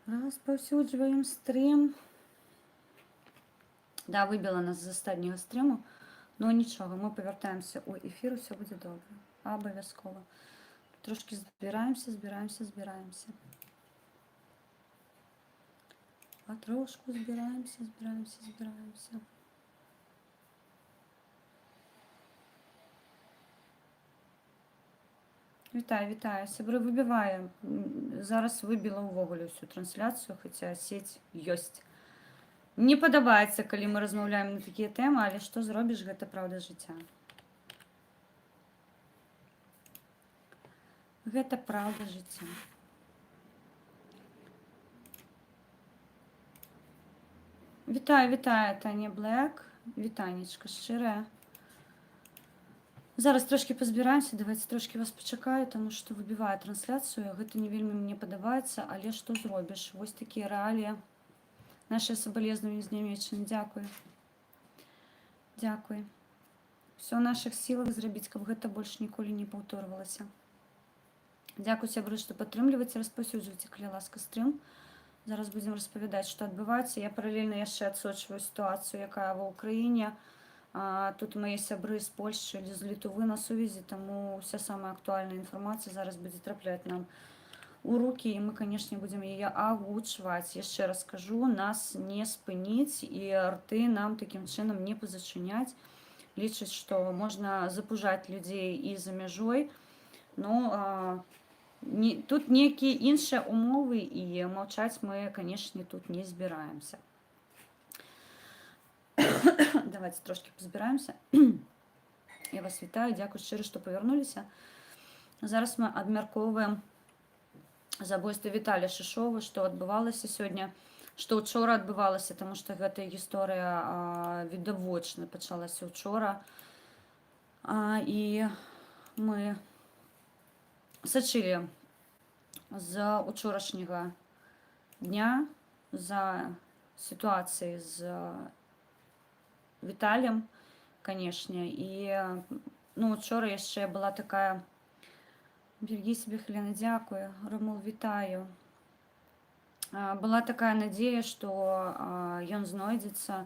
Распаўсюджваем стрым. Да, выбіла нас з астатняга стрыму. Ну нічога, мы павяртаемся ў эфір, усё будзе добра. Абавязкова. Трошкі збіраемся, збіраемся, збіраемся. Патрошку збіраемся, збіраемся, збіраемся. Вітаю, вітаю. Сябры, выбівае. Зараз выбіла ўвогуле ўсю трансляцыю, хаця сеть ёсць. Не падабаецца, калі мы размаўляем на такія тэмы, але што зробіш, гэта праўда жыцця. Гэта праўда жыцця. Вітаю, вітаю, Таня Блэк. Вітанечка шчырае. Зараз трошкі пазбіраемся, давайте трошкі вас пачакаю, таму што выбівае трансляцыю. Гэта не вельмі мне падабаецца, але што зробіш? Вось такія рэаліі. Нашыя сабалезнаванні з Нямеччыны. Дзякую. Дзякую. Усё ў нашых сілах зрабіць, каб гэта больш ніколі не паўторвалася. Дзякуй, сябры, што падтрымліваеце, распаўсюджвайце, калі ласка, стрым. Зараз будзем распавядаць, што адбываецца. Я паралельна яшчэ адсочваю сітуацыю, якая ва Ўкраіне. Тут мае сябры з Польшчы или з Літвы на сувязі, таму ўся самая актуальная інфармацыя зараз будзе трапляць нам у рукі, і мы, канешне, будзем яе агучваць. Яшчэ раз скажу, нас не спыніць і рты нам такім чынам не пазачыняць. Лічаць, што можна запужаць людзей і за мяжой. Ну, не, тут нейкія іншыя умовы, і маўчаць мы, канешне, тут не збіраемся. Давайте трошкі пазбіраемся. Я вас вітаю, дзякуй шчыра, што павярнуліся. Зараз мы абмяркоўваем забойства Віталя Шышова, што адбывалася сёння, што учора адбывалася, таму што гэтая гісторыя відавочна пачалася учора. І мы сачылі з учорашняга дня за сітуацыяй з Віталем, канешне. І, ну, учора яшчэ была такая. Берагі сябе, Хелена, дзякую. Ромул, вітаю. Была такая надзея, што ён знойдзецца.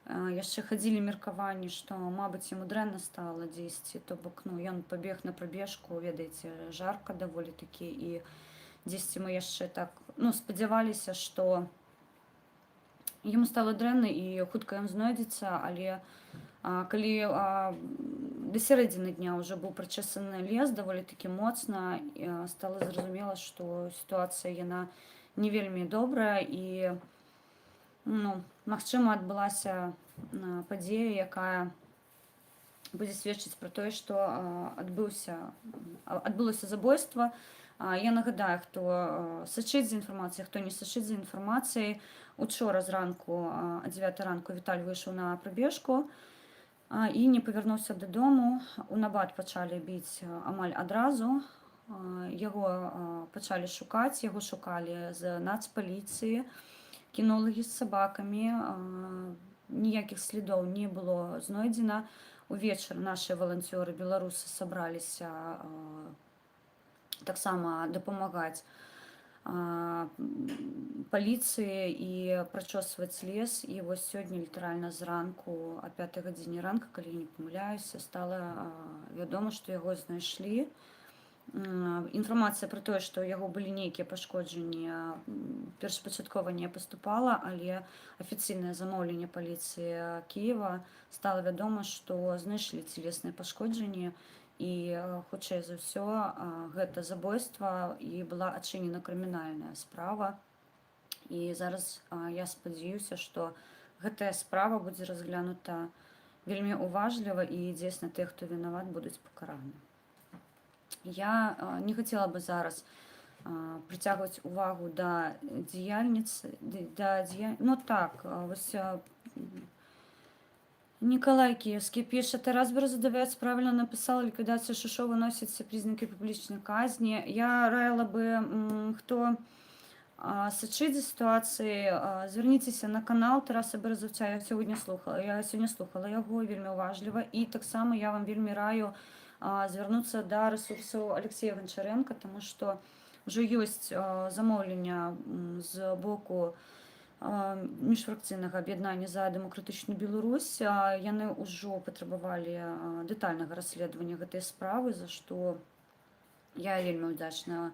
Яшчэ хадзілі меркаванні, што, мабыць, яму дрэнна стала дзесьці, то бок, ну, ён пабег на прабежку, ведаеце, жарка даволі такі, і дзесьці мы яшчэ так, ну, спадзяваліся, што яму стала дрэнна і хутка ён знойдзецца, але калі да сярэдзіны дня ўжо быў прачэсаны лес даволі такі моцна, стала зразумела, што сітуацыя яна не вельмі добрая і, ну, магчыма, адбылася падзея, якая будзе сведчыць пра тое, што адбылося забойства. Я нагадаю, хто сачыць за інфармацыяй, хто не сачыць за інфармацыяй, учора зранку, а 9 ранку Віталь выйшаў на прабежку і не павярнуўся дадому. У набат пачалі біць амаль адразу. Яго пачалі шукаць, яго шукалі з нацпаліцыі, кінолагі з сабакамі, ніякіх слідоў не было знойдзена. Увечары нашы валанцёры беларусы сабраліся таксама дапамагаць паліцыі і прачосваць лес. І вось сёння літаральна зранку, а 5 гадзіне ранка, калі я не памыляюся, стала вядома, што яго знайшлі. Інфармацыя пра тое, што ў яго былі нейкія пашкоджанні, першапачаткова не паступала, але афіцыйнае замоўленне паліцыі Кіева, стала вядома, што знайшлі целесныя пашкоджанні і, хутчэй за ўсё, гэта забойства і была адчынена крымінальная справа. І зараз я спадзяюся, што гэтая справа будзе разглянута вельмі уважліва і дзейсна тыя, хто вінават, будуць пакараны. Я не хацела бы зараз прыцягваць увагу да дзеяльніцы, да дзея... Ну так, вось Николай Киевский пишет: «Тарас Борозодовец правильно написал, ликвидация Шишова носит все признаки публичной казни». Я раіла бы, хто сачыць за сітуацыяй, звярніцеся на канал Тараса Беразовця. Я сёння слухала яго вельмі уважліва. І таксама я вам вельмі раю звярнуцца да рэсурсаў Алексея Гончаренко, таму што Ужо ёсць замоўленне з боку міжфракцыйнага аб'яднання «За дэмакратычную Беларусь». Яны ўжо патрабавалі дэтальнага расследавання гэтай справы, за што я вельмі ўдзячна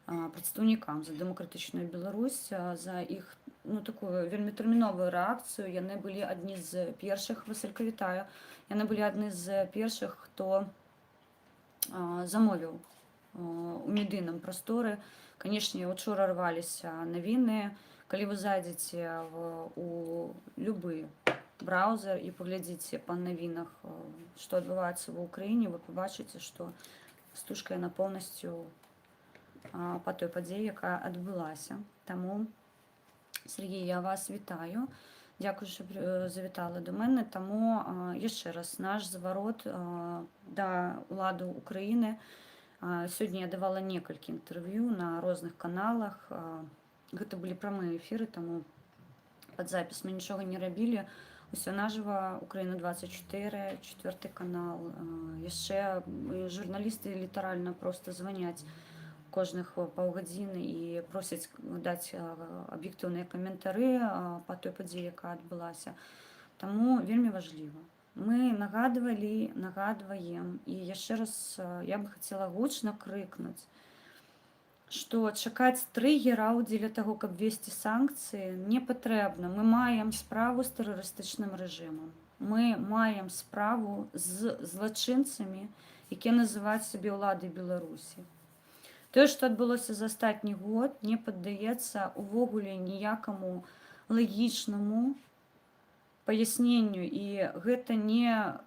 прадстаўнікам «За дэмакратычную Беларусь» за іх, ну, такую вельмі тэрміновую рэакцыю. Яны былі адні з першых, Василька, вітаю. Яны былі адны з першых, хто замовіў у медыйным прасторы. Канешне, учора рваліся навіны. Калі вы зайдзеце у любы браузер і паглядзіце па навінах, што адбываецца ва Ўкраіне, вы пабачыце, што стужка яна поўнасцю па той падзеі, якая адбылася. Таму, Сергій, я вас вітаю. Дякую, що завітали до мене. Таму яшчэ раз наш зварот да ўладаў Украіны. Сёння я давала некалькі інтэрв'ю на розных каналах. Гэта былі прамыя эфіры, таму пад запіс мы нічога не рабілі. Усё нажыва, Украіна 24, Четвертый канал. Яшчэ журналісты літаральна проста званяць кожных паўгадзіны і просяць даць аб'ектыўныя каментары па той падзеі, якая адбылася. Таму вельмі важліва. Мы нагадвалі, нагадваем, і яшчэ раз я бы хацела гучна крыкнуць, што чакаць трыгераў дзеля таго, каб весці санкцыі, не патрэбна. Мы маем справу з тэрарыстычным рэжымам. Мы маем справу з злачынцамі, якія называюць сябе ўладай Беларусі. Тое, што адбылося за астатні год, не паддаецца увогуле ніякаму лагічнаму паясненню, і гэта не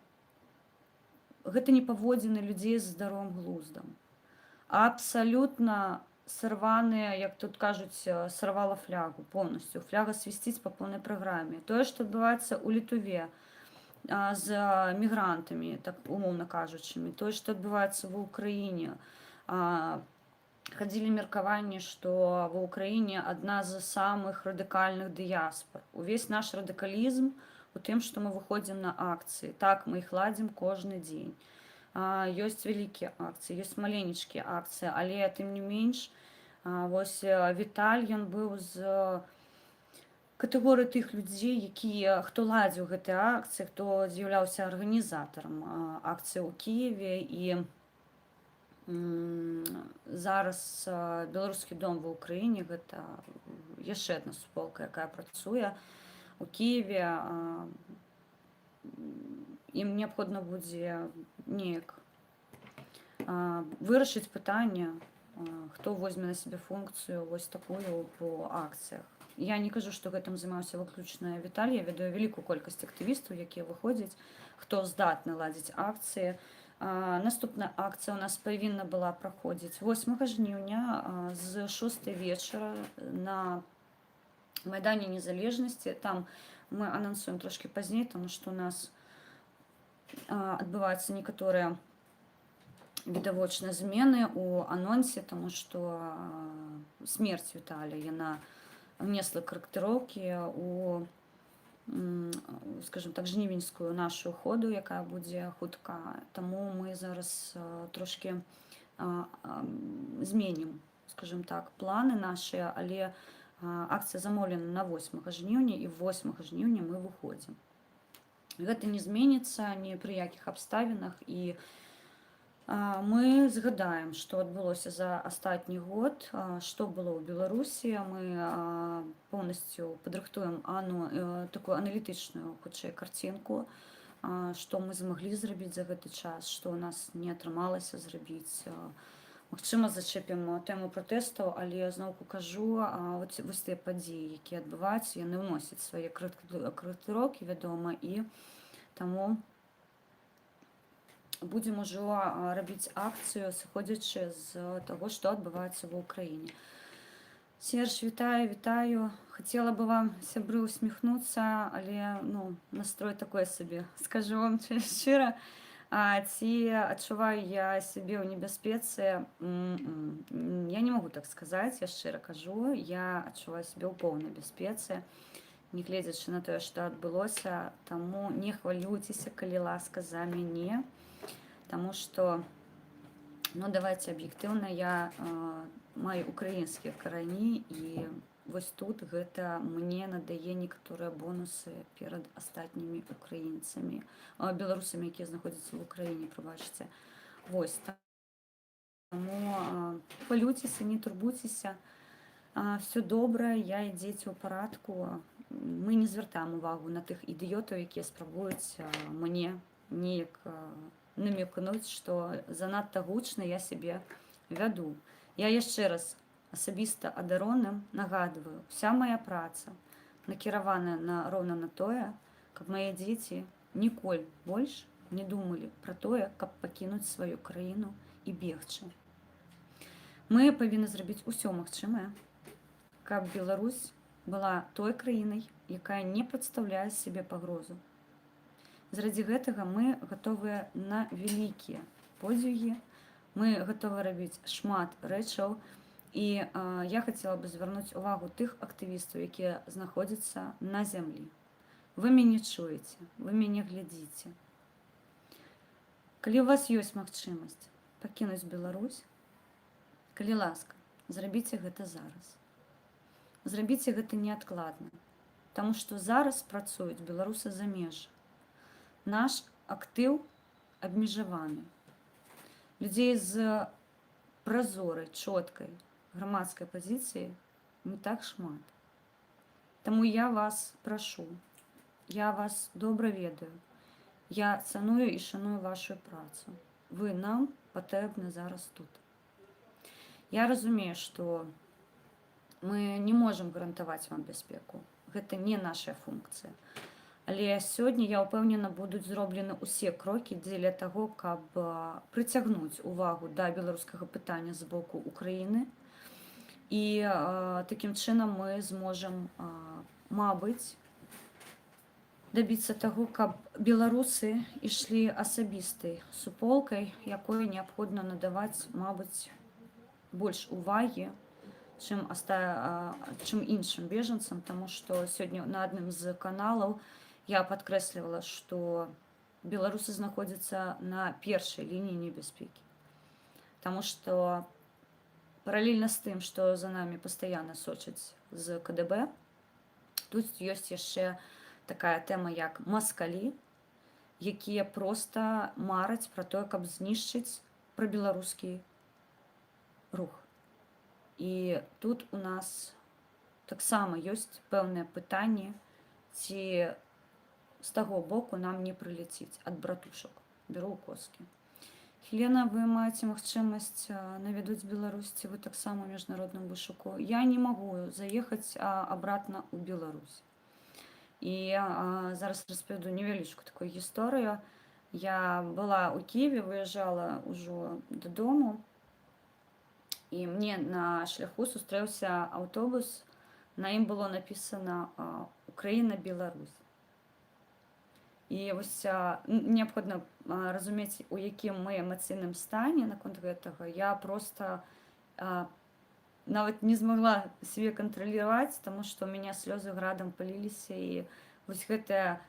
паводзіны людзей з здаровым глуздам. Абсалютна сарваныя, як тут кажуць, сарвала флягу полностью. Фляга свісціць па поўнай праграме. Тое, што адбываецца ў Літуве з мігрантамі, так умоўна кажучы, тое, што адбываецца ва Ўкраіне. Хадзілі меркаванні, што ва Ўкраіне адна з самых радыкальных дыяспор. Увесь наш радыкалізм у тым, што мы выходзім на акцыі. Так, мы іх ладзім кожны дзень. Ёсць вялікія акцыі, ёсць маленечкія акцыі, але тым не менш, вось Віталь, ён быў з катэгорыі тых людзей, якія, хто ладзіў гэтыя акцыі, хто з'яўляўся арганізатарам акцыі ў Кіеве, і зараз Беларускі дом ва Ўкраіне — гэта яшчэ адна суполка, якая працуе у Кіеве. Ім неабходна будзе неяк вырашыць пытанне, хто возьме на сябе функцыю вось такую по акцыях. Я не кажу, што гэтым займаўся выключна Віталь, я ведаю вялікую колькасць актывістаў, якія выходзяць, хто здатны ладзіць акцыі. Наступная акцыя у нас павінна была праходзіць 8 жніўня з 6 вечара на Майдане Незалежнасці. Там мы анансуем трошкі пазней, таму што у нас адбываюцца некаторыя відавочна змены ў анонсе, таму што смерць Віталя, яна внесла карэктыроўкі у, скажем так, жнівеньскую нашу ходу, якая будзе хутка. Таму мы зараз трошкі зменім, скажем так, планы нашы, але акцыя замоўлена на 8 жніўня, і 8 жніўня мы выходзім. Гэта не зменіцца ні пры якіх абставінах, і мы згадаем, што адбылося за астатні год, што было ў Беларусі. Мы поўнасцю падрыхтуем такую аналітычную хутчэй карцінку, што мы змаглі зрабіць за гэты час, што ў нас не атрымалася зрабіць. Магчыма, зачэпім тэму пратэстаў, але зноўку кажу, вось тыя падзеі, якія адбываюцца, яны ўносяць свае карэктыроўкі, вядома, і таму будзем ужо рабіць акцыю, сыходзячы з таго, што адбываецца ва Ўкраіне. Серж, вітаю, вітаю. Хацела бы вам, сябры, усміхнуцца, але, ну, настрой такой сабе, скажу вам шчыра. Ці адчуваю я сябе ў небяспецы? Я не магу так сказаць, я шчыра кажу, я адчуваю сябе ў поўнай бяспецы, нягледзячы на тое, што адбылося, таму не хвалюйцеся, калі ласка, за мяне, таму што Ну, давайте аб'ектыўна, я маю украінскія карані, і вось тут гэта мне надае некаторыя бонусы перад астатнімі украінцамі, беларусамі, якія знаходзяцца в Украіне, прабачце. Вось, таму хвалюйцеся, не турбуйцеся, все добра, я і дзеці ў парадку. Мы не звяртаем увагу на тых ідыётаў, якія спрабуюць мне неяк намекнуць, што занадта гучна я сябе вяду. Я яшчэ раз асабіста адароным нагадваю: вся моя праца накіраваная на роўна на тое, каб мае дзеці ніколь больш не думалі пра тое, каб пакінуць сваю краіну і бегчы. Мы павінны зрабіць усё магчымае, каб Беларусь была той краінай, якая не прадстаўляе сябе пагрозу. Заради гэтага мы гатовыя на вялікія подзвігі, мы гатовы рабіць шмат рэчаў. І я хацела бы звярнуць увагу тых актывістаў, якія знаходзяцца на зямлі. Вы мяне чуеце, вы мяне глядзіце. Калі у вас ёсць магчымасць пакінуць Беларусь, калі ласка, зрабіце гэта зараз. Зрабіце гэта неадкладна, таму што зараз працуюць беларусы замежжа. Наш актыў абмежаваны. Людзей з празорай, чоткай грамадскай пазіцыі не так шмат. Таму я вас прашу, я вас добра ведаю. Я цаную і шаную вашу працу. Вы нам патрэбны зараз тут. Я разумею, што мы не можам гарантаваць вам бяспеку. Гэта не наша функцыя. Але сёння, я ўпэўнена, будуць зроблены ўсе крокі дзеля таго, каб прыцягнуць увагу да беларускага пытання з боку Украіны. І такім чынам мы зможам, мабыць, дабіцца таго, каб беларусы ішлі асабістай суполкай, якой неабходна надаваць, мабыць, больш увагі, чым іншым бежанцам, таму што сёння на адным з каналаў я падкрэслівала, што беларусы знаходзяцца на першай лініі небяспекі. Таму што паралельна з тым, што за намі пастаянна сочаць з КДБ, тут ёсць яшчэ такая тэма, як маскалі, якія проста мараць пра тое, каб знішчыць прабеларускі рух. І тут у нас таксама ёсць пэўныя пытанні, ці з таго боку нам не прыляціць ад братушак. Беру ў коскі. Хелена, вы маеце магчымасць наведаць Беларусь, ці вы таксама ў міжнародным вышуку? Я не магу заехаць обратно ў Беларусь. І зараз распавяду невялічку такую гісторыю. Я была ў Кіеве, выязджала ўжо дадому, і мне на шляху сустрэўся аўтобус, на ім было напісана «Украіна, Беларусь». І вось неабходна разумець, у якім мы эмацыйным стане наконт гэтага. Я просто нават не змагла сябе кантраляваць, таму што ў мяне слёзы градам паліліся, і вось гэтая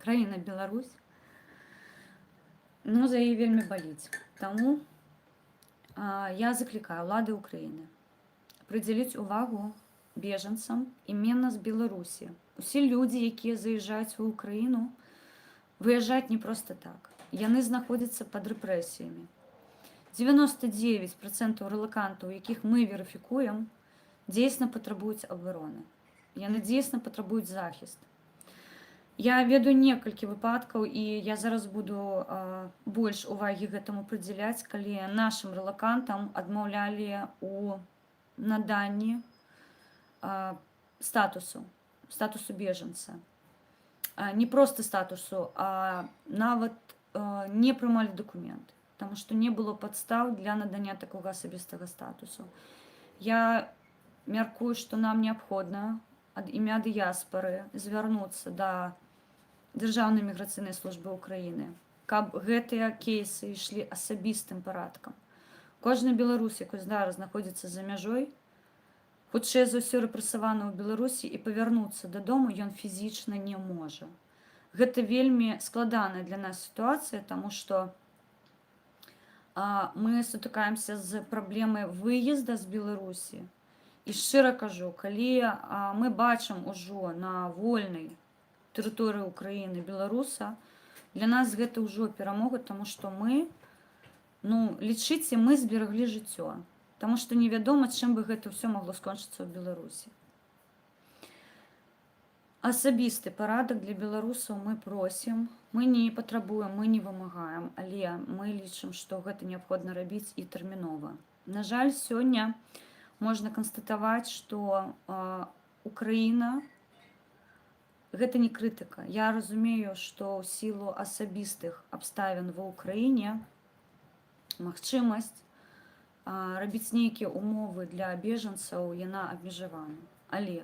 краіна Беларусь, ну, за яе вельмі баліць. Таму я заклікаю ўлады Украіны прыдзяліць увагу бежанцам именно з Беларусі. Усе людзі, якія заязджаюць ва Украіну, выязджаюць не проста так. Яны знаходзяцца пад рэпрэсіямі. 99% рэлакантаў, якіх мы верыфікуем, дзейсна патрабуюць абароны. Яны дзейсна патрабуюць захіст. Я ведаю некалькі выпадкаў, і я зараз буду больш увагі гэтаму прыдзяляць, калі нашым рэлакантам адмаўлялі ў наданні статусу бежанца. Не проста статусу, а нават не прымалі дакументы, таму што не было падстаў для надання такога асабістага статусу. Я мяркую, што нам неабходна ад імя дыяспары звярнуцца да Дзяржаўнай міграцыйнай службы Украіны, каб гэтыя кейсы ішлі асабістым парадкам. Кожны беларус, які зараз знаходзіцца за мяжой, хутчэй за ўсё рэпрэсаваны ў Беларусі, і павярнуцца дадому ён фізічна не можа. Гэта вельмі складаная для нас сітуацыя, таму што мы сутыкаемся з праблемай выезда з Беларусі. І шчыра кажу, калі мы бачым ужо на вольнай тэрыторыі Украіны беларуса, для нас гэта ўжо перамога, таму што мы, ну, лічыце, мы збераглі жыццё. Таму што невядома, чым бы гэта ўсё магло скончыцца ў Беларусі. Асабісты парадак для беларусаў: мы просім, мы не патрабуем, мы не вымагаем, але мы лічым, што гэта неабходна рабіць і тэрмінова. На жаль, сёння можна канстатаваць, што Украіна, гэта не крытыка. Я разумею, што ў сілу асабістых абставін ва Ўкраіне магчымасць рабіць нейкія умовы для бежанцаў, яна абмежавана. Але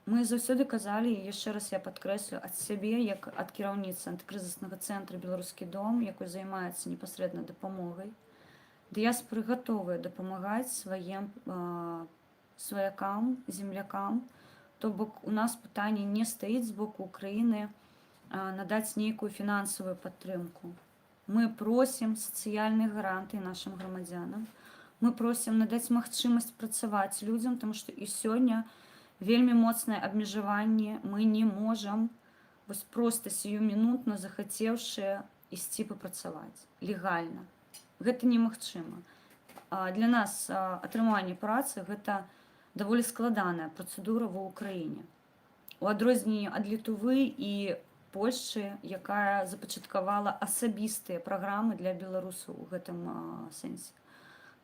мы заўсёды казалі, і яшчэ раз я падкрэслю ад сябе, як ад кіраўніцы антыкрызіснага цэнтра «Беларускі дом», якой займаецца непасрэдна дапамогай. Дыяспоры гатовыя дапамагаць сваім сваякам, землякам. То бок у нас пытанне не стаіць з боку Украіны надаць нейкую фінансавую падтрымку. Мы просім сацыяльныя гарантыі нашым грамадзянам. Мы просім надаць магчымасць працаваць людзям, тому што і сёння вельмі моцнае абмежаванне, мы не можам вось проста сиюминутно захацеўшы ісці папрацаваць легальна. Гэта немагчыма. Для нас атрыманне працы — гэта даволі складаная працэдура ва Ўкраіне. У адрозненне ад Літувы і Польшчы, якая запачаткавала асабістыя праграмы для беларусаў у гэтым сэнсе.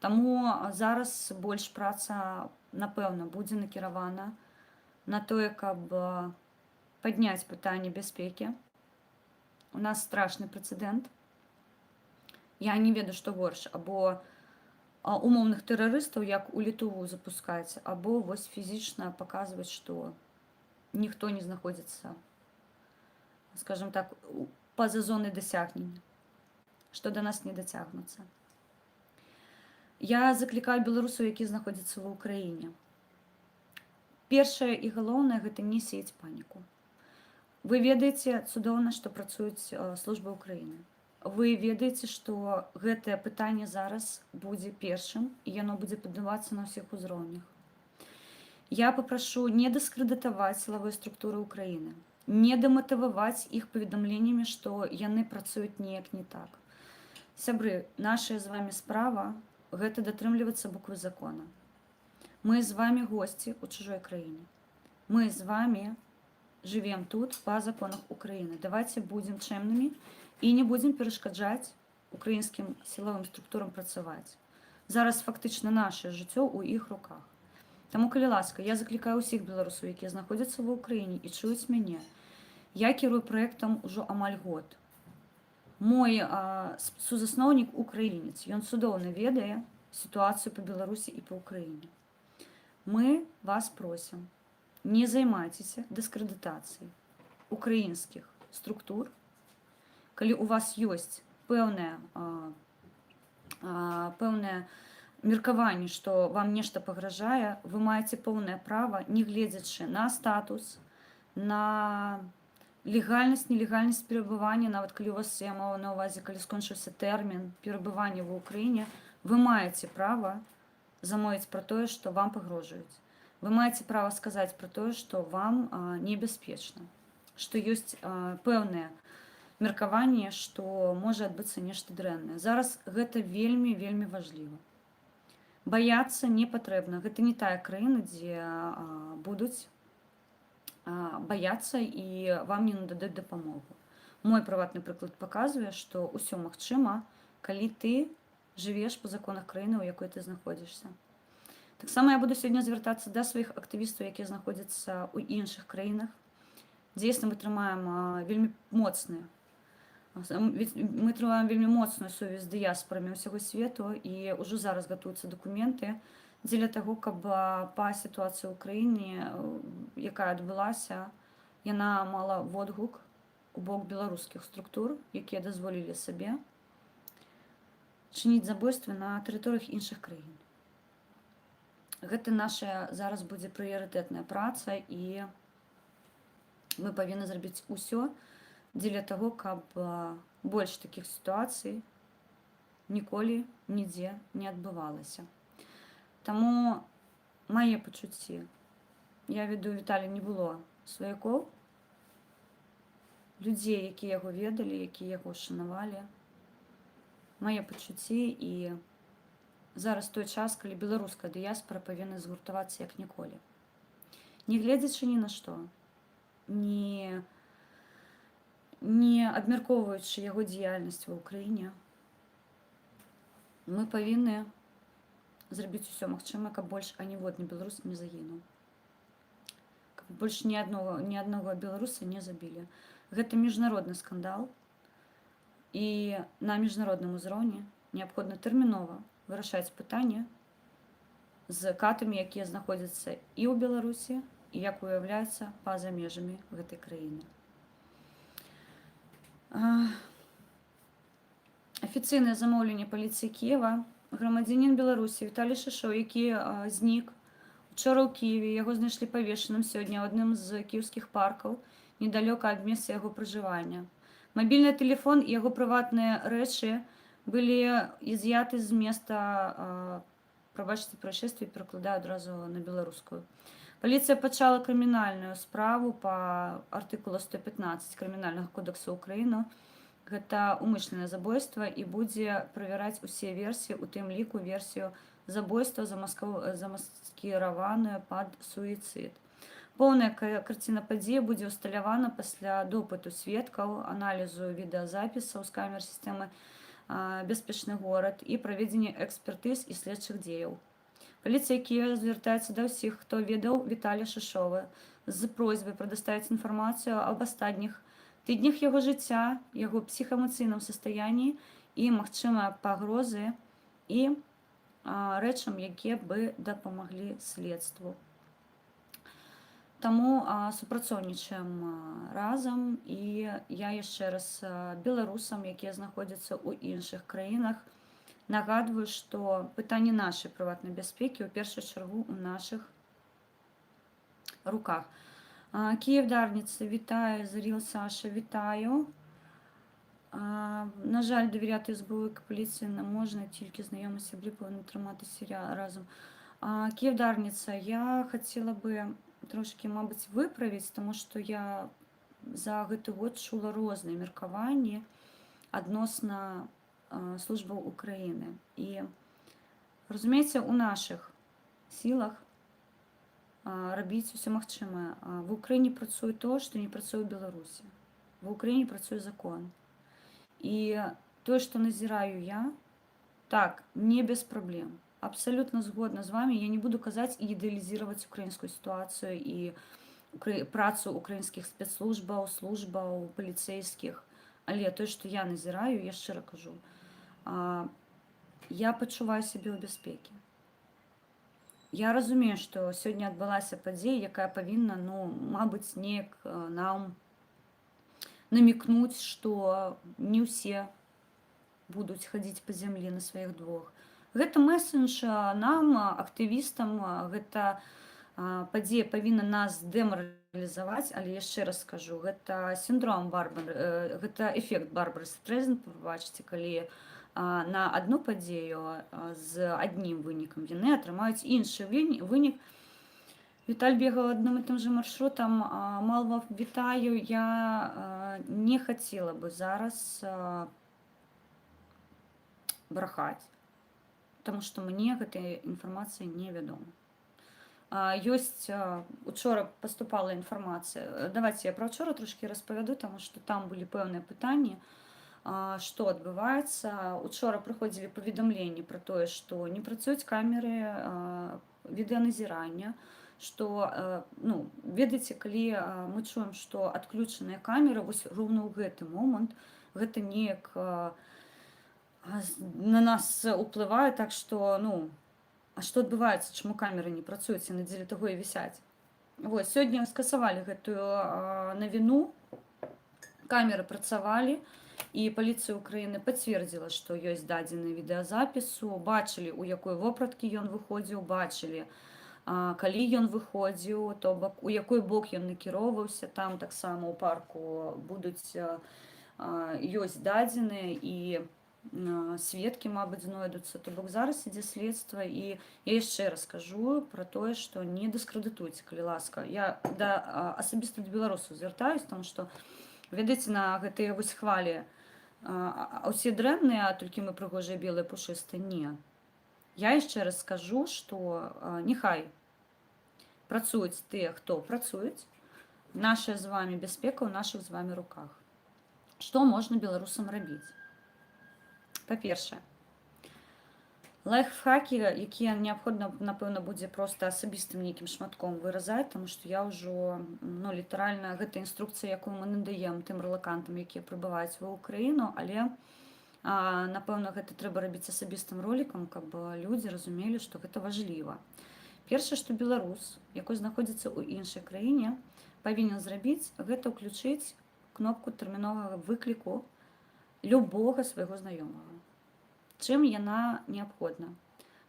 Таму зараз больш праца, напэўна, будзе накіравана на тое, каб падняць пытанне бяспекі. У нас страшны прэцэдэнт. Я не ведаю, што горш: або умоўных тэрарыстаў, як у Літуву, запускаць, або вось фізічна паказваць, што ніхто не знаходзіцца, скажем так, па-за зонай дасягнення, што да нас не дацягнуцца. Я заклікаю беларусаў, якія знаходзяцца ва Ўкраіне. Першае і галоўнае — гэта не сеяць паніку. Вы ведаеце цудоўна, што працуюць службы Ўкраіны. Вы ведаеце, што гэтае пытанне зараз будзе першым і яно будзе паднімацца на ўсіх узроўнях. Я папрашу не дыскрэдытаваць сілавыя структуры Ўкраіны, не дэматываваць іх паведамленнямі, што яны працуюць неяк не так. Сябры, наша з вами справа — гэта датрымлівацца буквы закона. Мы з вами госці ў чужой краіне. Мы з вами жывем тут па законах Украіны. Давайте будзем чэмнымі і не будзем перашкаджаць украінскім сілавым структурам працаваць. Зараз фактычна наше жыццё ў іх руках. Таму, калі ласка, я заклікаю ўсіх беларусаў, якія знаходзяцца ва Ўкраіне і чуюць мяне. Я кірую праектам ужо амаль год. Мой сузасноўнік украінец, ён цудоўна ведае сітуацыю па Беларусі і па Ўкраіне. Мы вас просім, не займайцеся дыскрэдытацыяй украінскіх структур. Калі у вас ёсць пэўнае меркаванне, што вам нешта пагражае, вы маеце поўнае права, не гледзячы на статус, на легальнасць, нелегальнасць перабывання, нават калі у вас, я маю на ўвазе, калі скончыўся тэрмін перабывання ва Ўкраіне, вы маеце права замовіць пра тое, што вам пагрожаюць. Вы маеце права сказаць пра тое, што вам небяспечна, што ёсць пэўнае меркаванне, што можа адбыцца нешта дрэннае. Зараз гэта вельмі, вельмі важліва. Баяцца не патрэбна. Гэта не тая краіна, дзе будуць баяцца і вам не нададуць дапамогу. Мой прыватны прыклад паказвае, што ўсё магчыма, калі ты жывеш па законах краіны, у якой ты знаходзішся. Таксама я буду сёння звяртацца да сваіх актывістаў, якія знаходзяцца ў іншых краінах. Дзейсна, мы трымаем вельмі моцную сувязь з дыяспорамі ўсяго свету, і ўжо зараз гатуюцца дакументы дзеля таго, каб па сітуацыі ў краіне, якая адбылася, яна мала водгук у бок беларускіх структур, якія дазволілі сабе чыніць забойствы на тэрыторыях іншых краін. Гэта наша зараз будзе прыярытэтная праца, і Мы павінны зрабіць усё дзеля таго, каб больш такіх сітуацый ніколі нідзе не адбывалася. Таму мае пачуцці. Я ведаю, Віталя не было сваякоў, людзей, якія яго ведалі, якія яго шанавалі. Мае пачуцці, і зараз той час, калі беларуская дыяспора павінна згуртавацца як ніколі. Не гледзячы ні на што, не абмяркоўваючы яго дзейнасць ва Ўкраіне, мы павінны зрабіць усё магчымае, каб больш аніводны беларус не загінуў. Каб больш ні аднаго беларуса не забілі. Гэта міжнародны скандал, і на міжнародным узроўні неабходна тэрмінова вырашаць пытанне з катамі, якія знаходзяцца і ў Беларусі, і, як уяўляецца, па-за межамі гэтай краіны. Афіцыйнае замоўленне паліцыі Кіева. Грамадзянін Беларусі Віталій Шышоў, які знік учора ў Кіеве, яго знайшлі павешаным сёння ў адным з кіеўскіх паркаў недалёка ад месца яго пражывання. Мабільны тэлефон і яго прыватныя рэчы былі изъяты з места, прабачце, происшествия, перакладаю адразу на беларускую. Паліцыя пачала крымінальную справу па артыкулу 115 Крымінальнага кодексу Украіны. Гэта умышленное забойства, і будзе правяраць усе версіі, у тым ліку версію забойства, замаскіраваную пад суіцыд. Поўная карціна падзеі будзе ўсталявана пасля допыту сведкаў, аналізу відэазапісаў з камер сістэмы «Бяспечны горад» і праведзення экспертыз і следчых дзеяў. Паліцыя Кіева звяртаецца да ўсіх, хто ведаў Віталя Шышова, з просьбай прадаставіць інфармацыю аб астатніх тыднях яго жыцця, яго псіхаэмацыйным состоянии і магчымыя пагрозы і рэчам, якія бы дапамаглі следству. Таму супрацоўнічаем разам, і я яшчэ раз беларусам, якія знаходзяцца ў іншых краінах, нагадваю, што пытанне нашай прыватнай бяспекі ў першую чаргу ў нашых руках. Кіїв Дарниця, вітаю, Заріл Саша, вітаю. На жаль, довіряти СБУ як поліції не можна, тільки знайомі сяблі повинні триматися разом. Київ Дарниця, я хотіла би трошки, мабуть, виправити, тому що я за гэты год чула розныя меркаванні адносна службаў Украіны. І, разумееце, у нашых сілах рабіць усё магчымае. В Украіне працуе то, што не працуе ў Беларусі. В Украіне працуе закон. І тое, што назіраю я, так, не без праблем. Абсалютна згодна з вами. Я не буду казаць і ідэалізаваць украінскую сітуацыю і працу украінскіх спецслужбаў, службаў, паліцэйскіх. Але тое, што я назіраю, я шчыра кажу, я пачуваю сябе ў бяспекі. Я разумею, што сёння адбылася падзея, якая павінна, ну, мабыць, неяк нам намекнуць, што не ўсе будуць хадзіць па зямлі на сваіх двух. Гэта месседж нам, актывістам, гэта падзея павінна нас дэмаралізаваць, але яшчэ раз скажу, гэта сіндром Барбары, гэта эфект Барбары Стрейзанд, прабачце, калі на адну падзею з аднім вынікам яны атрымаюць іншы вынік. Віталь бегал одним и тем же маршрутом. Малва, вітаю. Я не хацела бы зараз брахаць, потому что мне гэтая інфармацыя невядома. Ёсць, учора паступала інфармацыя. Давайте я пра учора трошкі распавяду, таму што там былі пэўныя пытанні, што адбываецца. Учора прыходзілі паведамленні пра тое, што не працуюць камеры відэаназірання, што, ну, ведаеце, калі мы чуем, што адключаныя камеры вось роўна ў гэты момант, гэта неяк на нас уплывае, так што, ну, а што адбываецца, чаму камеры не працуюць, яны дзеля таго і вісяць. Вось, сёння скасавалі гэтую навіну, камеры працавалі, і паліцыя Украіны пацвердзіла, што ёсць дадзеныя відэазапісу, бачылі, у якой вопраткі ён выходзіў, бачылі, Калі ён выходзіў, то бок у якой бок ён накіроўваўся, там таксама ў парку будуць ёсць дадзеныя і сведкі, мабыць, знойдуцца. То бок зараз ідзе следства, і я яшчэ раз кажу пра тое, што не дыскрэдытуйце, калі ласка. Я асабіста да беларусаў звяртаюсь, таму што, ведаеце, на гэтыя вось хвалі усе дрэнныя, а толькі мы прыгожыя, белыя, пушыстыя, не. Я яшчэ раз скажу, што няхай працуюць тыя, хто працуюць, наша з вами бяспека ў нашых з вами руках. Што можна беларусам рабіць? Па-першае, лайфхакі, якія неабходна, напэўна, будзе проста асабістым нейкім шматком выразаць, таму што я ўжо, ну, літаральна гэта інструкцыя, якую мы надаем тым рэлакантам, якія прыбываюць ва Ўкраіну, але напэўна, гэта трэба рабіць асабістым ролікам, каб людзі разумелі, што гэта важліва. Першае, што беларус, якой знаходзіцца ў іншай краіне, павінен зрабіць, гэта ўключыць кнопку тэрміновага выкліку любога свайго знаёмага. Чым яна неабходна?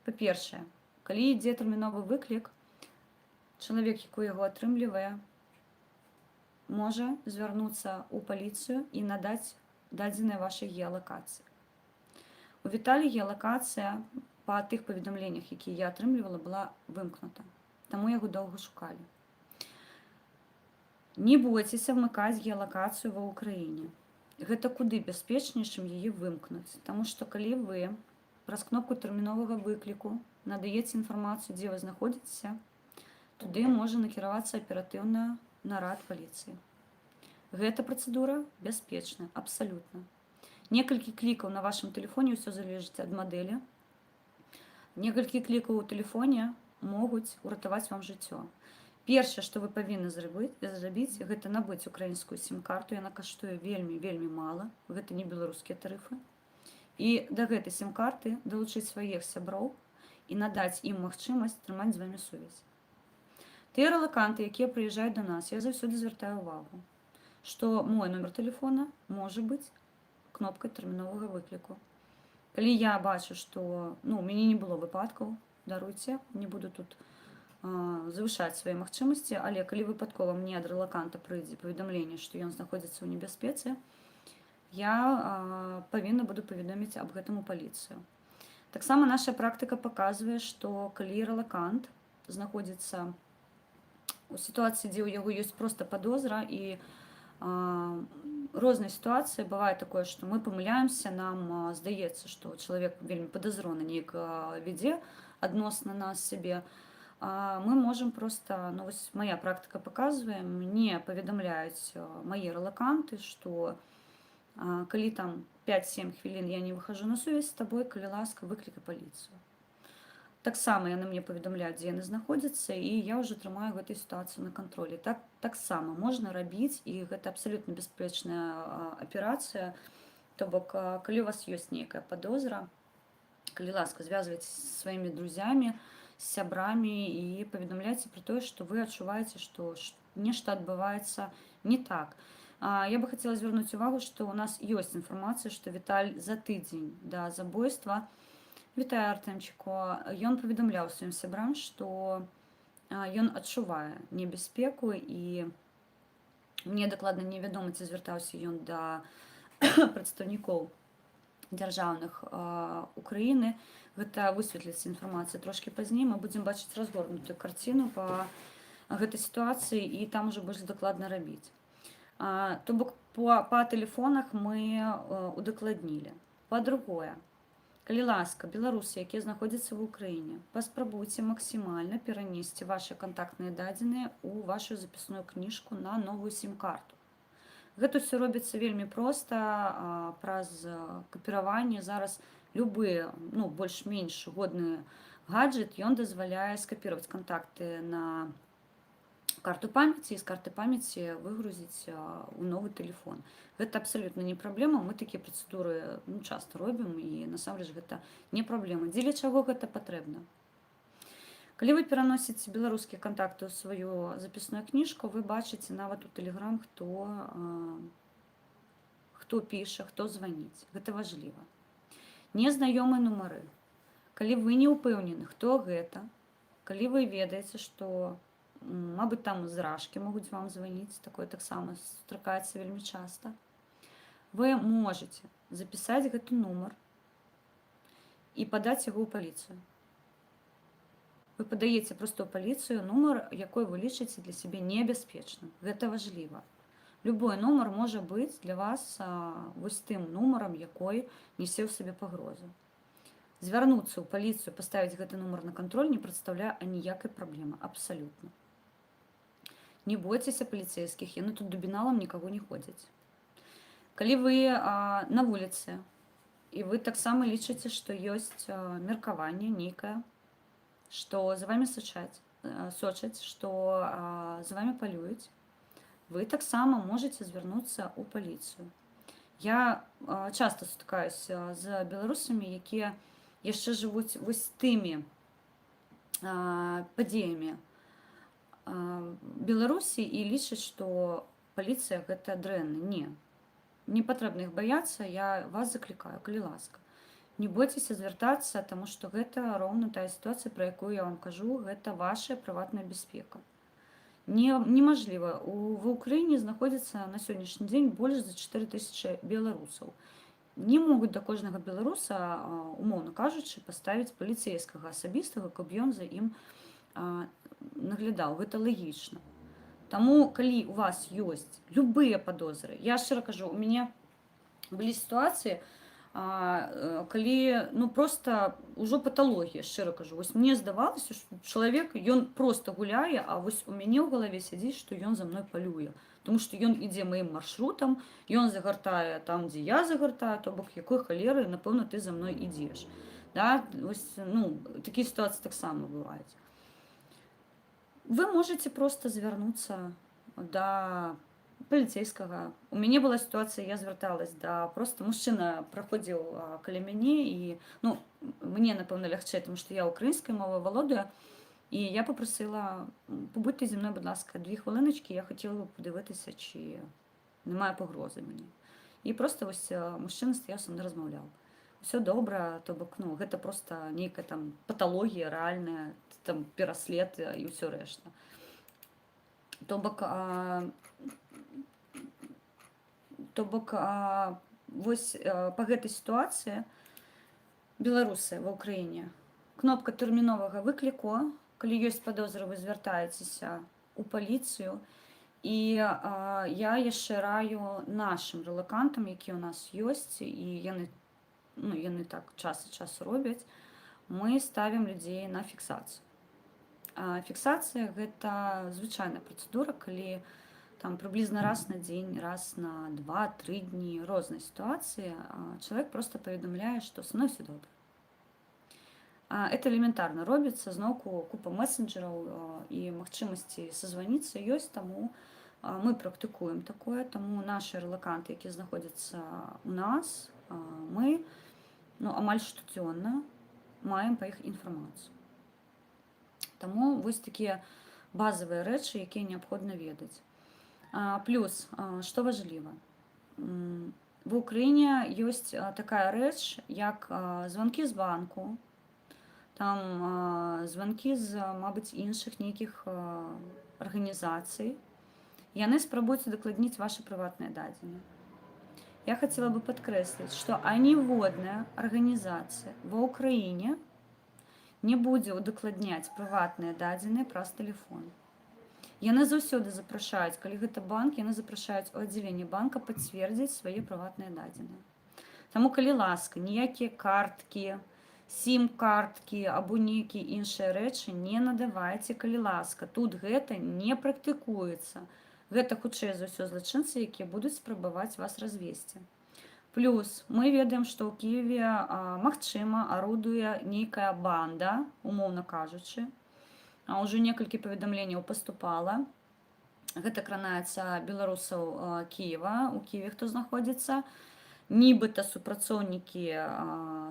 Па-першае, калі ідзе тэрміновы выклік, чалавек, які яго атрымлівае, можа звярнуцца ў паліцыю і надаць дадзеныя вашай геалакацыі. У Віталі геалакацыя па тых паведамленнях, якія я атрымлівала, была вымкнута. Таму яго доўга шукалі. Не бойцеся вмыкаць геалакацыю ва Ўкраіне. Гэта куды бяспечней, чым яе вымкнуць. Таму што калі вы праз кнопку тэрміновага выкліку надаеце інфармацыю, дзе вы знаходзіцеся, туды можа накіравацца аператыўна нарад паліцыі. Гэта працэдура бяспечная, абсалютна. Некалькі клікаў на вашым тэлефоне, ўсё залежыць ад мадэлі. Некалькі клікаў у тэлефоне могуць уратаваць вам жыццё. Першае, што вы павінны зрабіць, гэта набыць украінскую сім-карту, яна каштуе вельмі, вельмі мала, гэта не беларускія тарыфы. І да гэтай сім-карты далучыць сваіх сяброў і надаць ім магчымасць трымаць з вамі сувязь. Тыя рэлаканты, якія прыязджаюць да нас, я заўсёды звяртаю увагу, што мой нумар тэлефона можа быць кнопкай тэрміновага выкліку. Калі я бачу, што, ну, у мяне не было выпадкаў, даруйце, не буду тут завышаць свае магчымасці, але калі выпадкова мне ад рэлаканта прыйдзе паведамленне, што ён знаходзіцца ў небяспецы, я павінна буду паведаміць аб гэтым у паліцыю. Таксама наша практыка паказвае, што калі рэлакант знаходзіцца у сітуацыі, дзе ў яго ёсць проста падозра і розныя сітуацыі, бывае такое, што мы памыляемся, нам здаецца, што чалавек вельмі падазрона неяк вядзе адносна нас сябе, мы можам проста, ну, вось мая практыка паказвае, мне паведамляюць мае рэлаканты, што калі там 5-7 хвілін я не выхожу на сувязь з табой, калі ласка, выклікай паліцыю. Таксама яны мне паведамляюць, дзе яны знаходзяцца, і я ўжо трымаю гэтую сітуацыю на кантролі. Так, таксама можна рабіць, і гэта абсалютна бяспечная аперацыя. То бок, калі у вас ёсць нейкая падозра, калі ласка, звязвайцеся са сваімі друзямі, з сябрамі і паведамляйце пра тое, што вы адчуваеце, што нешта адбываецца не так. Я бы хацела звярнуць увагу, што ў нас ёсць інфармацыя, што Віталь за тыдзень да забойства, вітаю, Артэмчыку, ён паведамляў сваім сябрам, што ён адчувае небяспеку, і мне дакладна невядома, ці звяртаўся ён да прадстаўнікоў дзяржаўных Украіны. Гэта высветліцца інфармацыя трошкі пазней. Мы будзем бачыць разгорнутую карціну па гэтай сітуацыі і там ужо больш дакладна рабіць. То бок па тэлефонах мы удакладнілі. Па-другое, калі ласка, беларусы, якія знаходзяцца ва Ўкраіне, паспрабуйце максімальна перанесці вашы кантактныя дадзеныя ў вашу запісную кніжку на новую сім-карту. Гэта ўсё робіцца вельмі проста, праз капіраванне. Зараз любы, ну, больш-менш годны гаджет, ён дазваляе скапіраваць кантакты на карту памяці і з карты памяці выгрузіць у новы тэлефон. Гэта абсалютна не праблема, мы такія працэдуры, ну, часта робім, і насамрэч гэта не праблема. Дзеля чаго гэта патрэбна? Калі вы пераносіце беларускія кантакты ў сваю запісную кніжку, вы бачыце нават у Тэлеграм, хто піша, хто званіць. Гэта важліва. Незнаёмыя нумары. Калі вы не ўпэўнены, хто гэта, Калі вы ведаеце, што, мабыць, там з Рашкі могуць вам званіць, такое таксама сустракаецца вельмі часта. Вы можаце запісаць гэты нумар і падаць яго ў паліцыю. Вы падаеце проста ў паліцыю нумар, якой вы лічыце для сябе небяспечным. Гэта важліва. Любой нумар можа быць для вас вось тым нумарам, якой несе ў сабе пагрозу. Звярнуцца ў паліцыю, паставіць гэты нумар на кантроль не прадстаўляе аніякай праблемы, абсалютна. Не бойцеся паліцэйскіх, яны тут дубіналам нікаго не ходзяць. Калі вы на вуліцы і вы таксама лічыце, што ёсць меркаванне нейкае, што за вамі сочаць, што за вамі палююць, вы таксама можаце звярнуцца ў паліцыю. Я часта сутыкаюся з беларусамі, якія яшчэ жывуць вось тымі падзеямі Беларусі і лічаць, што паліцыя гэта дрэнна. Не. Не патрэбна іх баяцца, я вас заклікаю, калі ласка. Не бойцеся звяртацца, таму што гэта роўна тая сітуацыя, пра якую я вам кажу, гэта ваша прыватная бяспека. Не, немажліва. В Украіне знаходзіцца на сённяшні дзень больш за 4000 беларусаў. Не могуць да кожнага беларуса, умоўна кажучы, паставіць паліцейскага асабістага, каб ён за ім наглядаў. Гэта лагічна. Таму, калі у вас ёсць любыя падозры, я шчыра кажу, у мяне былі сітуацыі, калі, ну, просто ўжо паталогія, шчыра кажу. Вось мне здавалася, што чалавек, ён просто гуляе, а вось у мяне ў галаве сядзіць, што ён за мной палюе. Таму што ён ідзе маім маршрутам, ён загартае там, дзе я загартаю, то бок якой халеры, напэўна, ты за мной ідзеш. Да? Вось, ну, такія сітуацыі таксама бываюць. Вы можаце просто звярнуцца да паліцейскага. У мяне была сітуацыя, я звярталась да просто мужчына праходзіў каля мяне і, ну, мне, напэўна, лягчэй, тому што я украінскай мовай валодаю, і я попросила: "Побудьте зі мною, будь ласка, 2 хвилиночки, я хотіла б подивитися, чи немає погрози мені". І просто вось мужчына стаяў са мной, размаўляў. Всё добра, то бок, ну, гэта просто нейкая там паталогія рэальная, там пераслед і ўсё рэшта. То бок, вось па гэтай сітуацыі, беларусы ва Ўкраіне, кнопка тэрміновага выкліку, калі ёсць падозры, вы звяртаецеся ў паліцыю. І я яшчэ раю нашым рэлакантам, якія ў нас ёсць, і яны, ну, яны так час ад часу робяць, мы ставім людзей на фіксацыю. Фіксацыя — гэта звычайная працэдура, калі там прыблізна раз на дзень, раз на 2-3 дні, розныя сітуацыі, чалавек просто паведамляе, што са мной всё добра. Это элементарна робіцца, зноўку купа месенджераў і магчымасці созвониться ёсць, таму мы практыкуем такое, таму нашы рэлаканты, якія знаходзяцца у нас, мы, ну, амаль штодзённа маем па іх інфармацыю. Таму вось такія базавыя рэчы, якія неабходна ведаць. Плюс, што важліва, в Украіне ёсць такая рэч, як званкі з банку, там званкі з, мабыць, іншых нейкіх арганізацый. Яны спрабуюць удакладніць вашы прыватныя дадзеныя. Я хацела бы падкрэсліць, што аніводная арганізацыя ва Ўкраіне не будзе ўдакладняць прыватныя дадзеныя праз тэлефон. Яны заўсёды запрашаюць, калі гэта банк, яны запрашаюць у аддзяленне банка пацвердзіць свае прыватныя дадзеныя. Таму, калі ласка, ніякія карткі, сім-карткі або нейкія іншыя рэчы не надавайце, калі ласка. Тут гэта не практыкуецца. Гэта хутчэй за ўсё злачынцы, якія будуць спрабаваць вас развесці. Плюс мы ведаем, што ў Кіеве, магчыма, арудуе нейкая банда, умоўна кажучы. Ўжо некалькі паведамленняў паступала. Гэта кранаецца беларусаў Кіева, у Кіеве хто знаходзіцца. Нібыта супрацоўнікі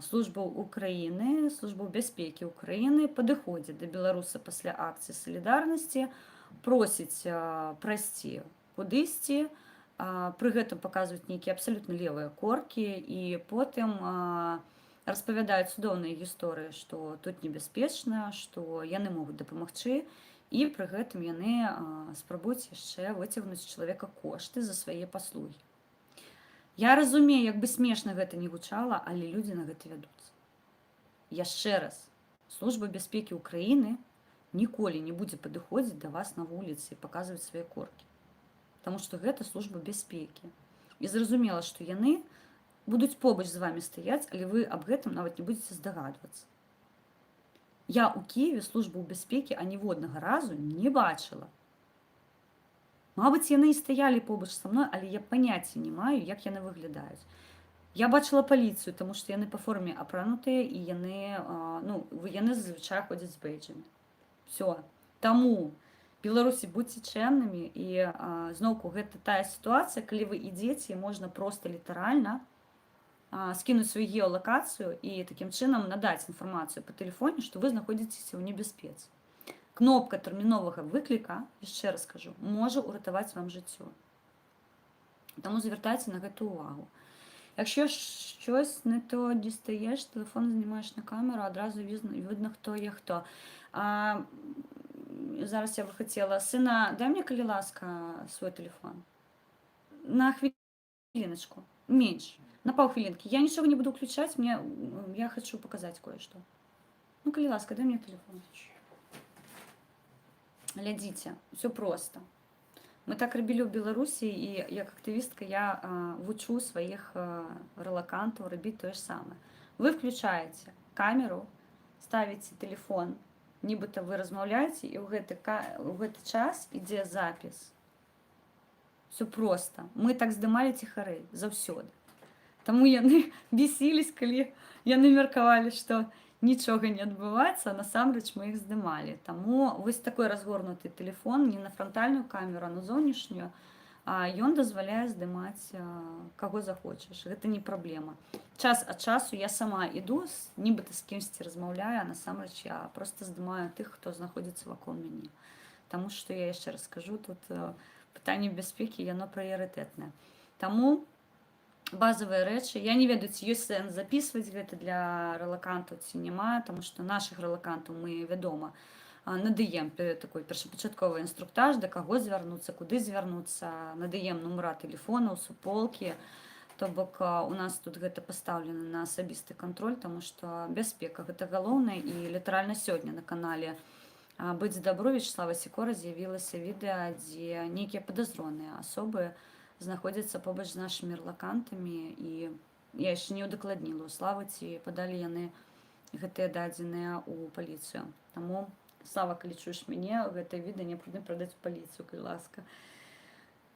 службаў Украіны, службаў бяспекі Украіны падыходзяць да беларуса пасля акцыі салідарнасці, просяць прайсці кудысьці, пры гэтым паказваюць нейкія абсалютна левыя коркі і потым Распавядаюць цудоўныя гісторыі, што тут небяспечна, што яны могуць дапамагчы, і пры гэтым яны спрабуюць яшчэ выцягнуць з чалавека кошты за свае паслугі. Я разумею, як бы смешна гэта не гучала, але людзі на гэта вядуцца. Яшчэ раз, Служба бяспекі Украіны ніколі не будзе падыходзіць да вас на вуліцы і паказваць свае коркі. Таму што гэта служба бяспекі. І зразумела, што яны будуць побач з вамі стаяць, але вы аб гэтым нават не будзеце здагадвацца. Я ў Кіеве службу бяспекі аніводнага разу не бачыла. Мабыць, яны і стаялі побач са мной, але я паняцця не маю, як яны выглядаюць. Я бачыла паліцыю, таму што яны па форме апранутыя і яны, ну, яны зазвычай ходзяць з бэйджамі. Всё. Таму, беларусы, будьце чэмнымі, і зноўку гэта тая сітуацыя, калі вы ідзеце, і можна проста літаральна скінуць сваю геалакацыю і такім чынам надаць інфармацыю па тэлефоне, што вы знаходзіцеся ў небяспецы. Кнопка тэрміновага выкліка, яшчэ раз скажу, можа ўратаваць вам жыццё. Таму звяртайце на гэта ўвагу. Якщо щось не то дістаєш, телефон знімаєш на камеру, одразу видно, хто є хто. Зараз я бы хацела. Сына, дай мне, калі ласка, свой телефон. На хвилиночку. Меньше. На паўхвілінкі. Я ничего не буду включать, я хочу показать кое-что. Ну, калі ласка, дай мне телефон. Глядзіце, всё просто. Мы так рабілі ў Беларусі, і як актывістка я вучу сваіх рэлакантаў рабіць тое ж самае. Вы включаеце камеру, ставіце телефон, нібыта вы размаўляеце, і ў гэты час ідзе запіс. Всё просто. Мы так здымалі ціхары заўсёды. Таму яны бесились, калі яны меркавалі, што нічога не адбываецца, а насамрэч мы іх здымалі. Таму вось такой разгорнуты телефон не на франтальную камеру, а на зовнішнюю, ён дазваляе здымаць каго захочаш. Гэта не праблема. Час ад часу я сама іду, нібыта з кімсьці размаўляю, а насамрэч я просто здымаю тых, хто знаходзіцца вакол мяне. Таму што я яшчэ раз скажу, тут пытанне бяспекі, яно прыярытэтнае. Таму базавыя рэчы, я не ведаю, ці ёсць сэнс записываць гэта для рэлакантаў, ці няма, таму што нашых рэлакантаў мы, вядома, надаем такой першапачатковы інструктаж, да каго звярнуцца, куды звярнуцца, надаем нумара тэлефонаў, суполкі. То бок у нас тут гэта пастаўлена на асабісты кантроль, таму што бяспека — гэта галоўнае. І літаральна сёння на канале «Быць добру» Вячаслава Сікора з'явілася відэа, дзе нейкія падазроныя асобы знаходзяцца побач з нашымі рэлакантамі, і я яшчэ не ўдакладніла у Славы, ці падалі яны гэтыя дадзеныя ў паліцыю. Таму, Слава, калі чуеш мяне, гэтае відэа неабходна прадаць у паліцыю, калі ласка.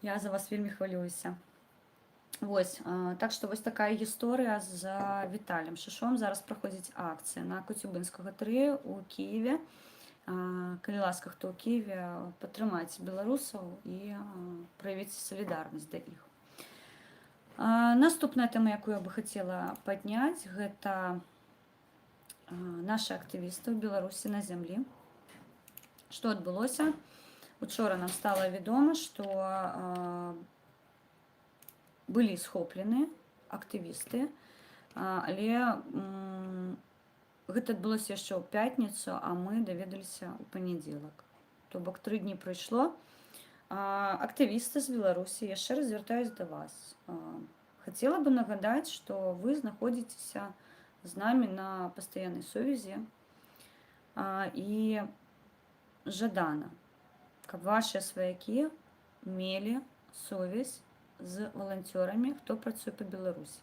Я за вас вельмі хвалююся. Вось, так што вось такая гісторыя з Віталем Шышом. Зараз праходзіць акцыя на Коцюбынскага 3 у Кіеве. Калі ласка, хто ў Кіеве, падтрымайце беларусаў і праявіце салідарнасць да іх. Наступная тэма, якую я бы хацела падняць, гэта нашы актывісты ў Беларусі на зямлі. Што адбылося? Учора нам стала вядома, што былі схоплены актывісты, але гэта адбылося яшчэ ў пятніцу, а мы даведаліся ў панядзелак. То бок 3 дні прайшло. Актывісты з Беларусі, яшчэ раз звяртаюсь да вас. Хацела бы нагадаць, што вы знаходзіцеся з намі на пастаяннай сувязі, і жадана, каб вашыя сваякі мелі сувязь з валанцёрамі, хто працуе па Беларусі,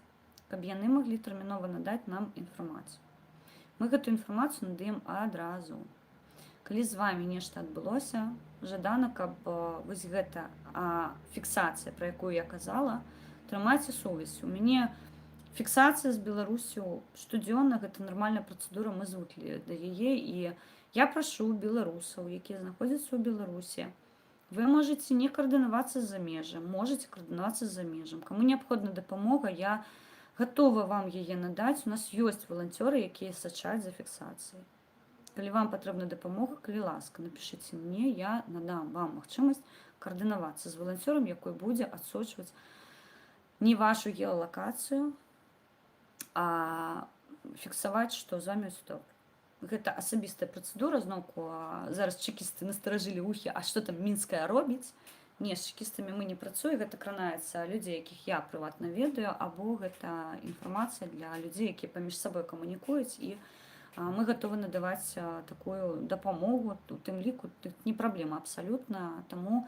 каб яны маглі тэрмінова надаць нам інфармацыю. Мы гэту інфармацыю надаем адразу. Калі з вамі нешта адбылося, жадана, каб вось гэта фіксацыя, пра якую я казала, трымайце сувязь. У мяне фіксацыя з Беларуссю штодзённа, гэта нармальная працэдура, мы звыклі да яе, і я прашу беларусаў, якія знаходзяцца ў Беларусі, вы можаце не каардынавацца з замежжам, можаце каардынавацца з замежжам. Каму неабходна дапамога, я гатова вам яе надаць. У нас ёсць валанцёры, якія сачаць за фіксацыяй. Калі вам патрэбна дапамога, калі ласка, напішыце мне, я надам вам магчымасць каардынавацца з валанцёрам, якой будзе адсочваць не вашу геалакацыю, а фіксаваць, што з вамі ўсё добра. Гэта асабістая працэдура. Зноўку, зараз чэкісты настаражылі вухі: а што там Мінская робіць? Не, з чэкістамі мы не працуем, гэта кранаецца людзей, якіх я прыватна ведаю, або гэта інфармацыя для людзей, якія паміж сабой камунікуюць, і мы гатовы надаваць такую дапамогу, у тым ліку, тут не праблема абсалютна. Таму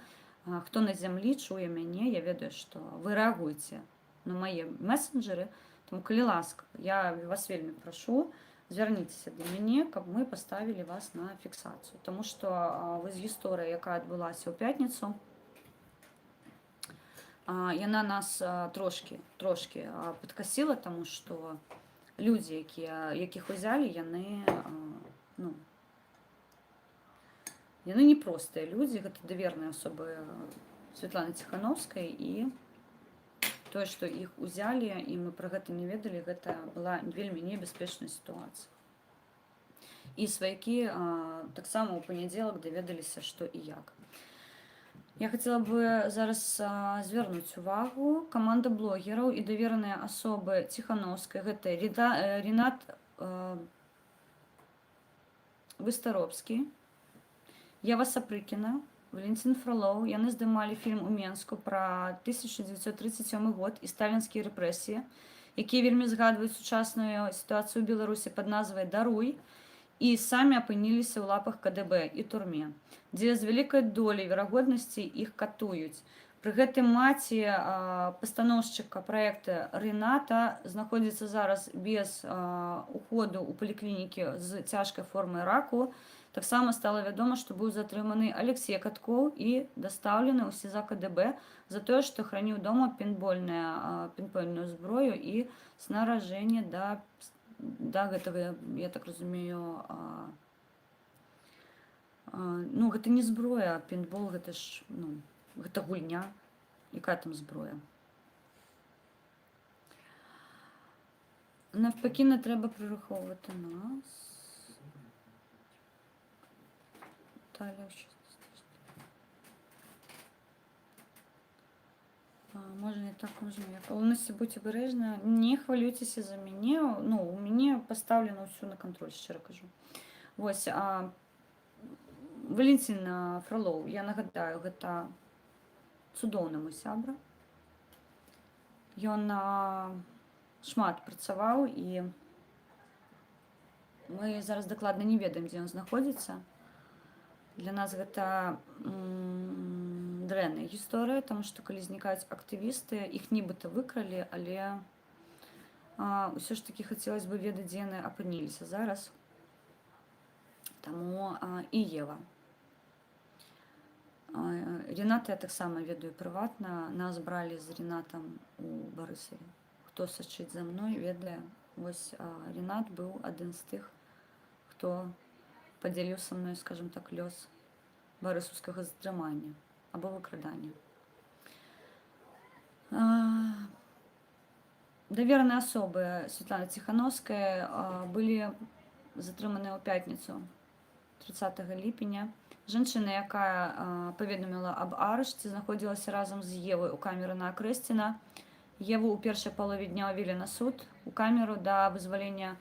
хто на зямлі чуе мяне, я ведаю, што вы рэагуеце на мае месенджеры, таму, калі ласка, я вас вельмі прашу, звярніцеся да мяне, каб мы паставілі вас на фіксацыю. Таму што вось гісторыя, якая адбылася ў пятніцу, яна нас трошкі падкасіла, таму што людзі, якіх узялі, яны, ну, яны не простыя людзі, гэта даверныя асобы Святланы Ціханоўскай, і тое, што іх узялі і мы пра гэта не ведалі, гэта была вельмі небяспечная сітуацыя. І сваякі таксама ў панядзелак даведаліся, што і як. Я хацела бы зараз звярнуць увагу: каманда блогераў і давераныя асобы Ціханоўскай, гэта Ренат Выстаробскі, Ева Сапрыкіна, Валентин Фролоў, яны здымалі фільм у Менску пра 1937 год і сталінскія рэпрэсіі, якія вельмі згадваюць сучасную сітуацыю ў Беларусі, пад назвай «Даруй», і самі апыніліся ў лапах КДБ і турме, дзе з вялікай доляй верагоднасці іх катуюць. Пры гэтым маці пастаноўшчыка праекта Рената знаходзіцца зараз без уходу ў паліклінікі з цяжкай формай раку. Таксама стала вядома, што быў затрыманы Алексей Каткоў і дастаўлены ў СІЗА КДБ за тое, што храніў дома пейнтбольную зброю і снаряжение да гэтага, я так разумею, ну, гэта не зброя, пейнтбол, гэта ж, ну, гэта гульня, якая там зброя. Навпаки, не треба прораховувати нас. Таля, що. Можа, не так, можа, як. Головне, будь обережна, не хвалюйтеся за мяне. Ну, у мяне пастаўлена ўсё на кантроль, шчыра кажу. Вось, Валентин Фролоў, я нагадаю, гэта цудоўны мой сябра. Ён шмат працаваў, і мы зараз дакладна не ведаем, дзе ён знаходзіцца. Для нас гэта дрэнная гісторыя, таму што калі знікаюць актывісты, іх нібыта выкралі, але ўсё ж такі хацелось бы ведаць, дзе яны апыніліся зараз. Таму і Ева. Рената я таксама ведаю прыватна. Нас бралі з Ренатам у Барысаве. Хто сачыць за мной, ведае. Вось Ренат быў адзін з тых, хто падзяліў са мной, скажем так, лёс барысаўскага затрымання або выкрадання. Давераныя асобы Святланы Ціханоўскай былі затрыманыя ў пятніцу 30 ліпеня. Жанчына, якая паведаміла аб арышце, знаходзілася разам з Евай у камеры на Акрэсціна. Еву ў першай палове дня ўвялі на суд. У камеру да вызвалення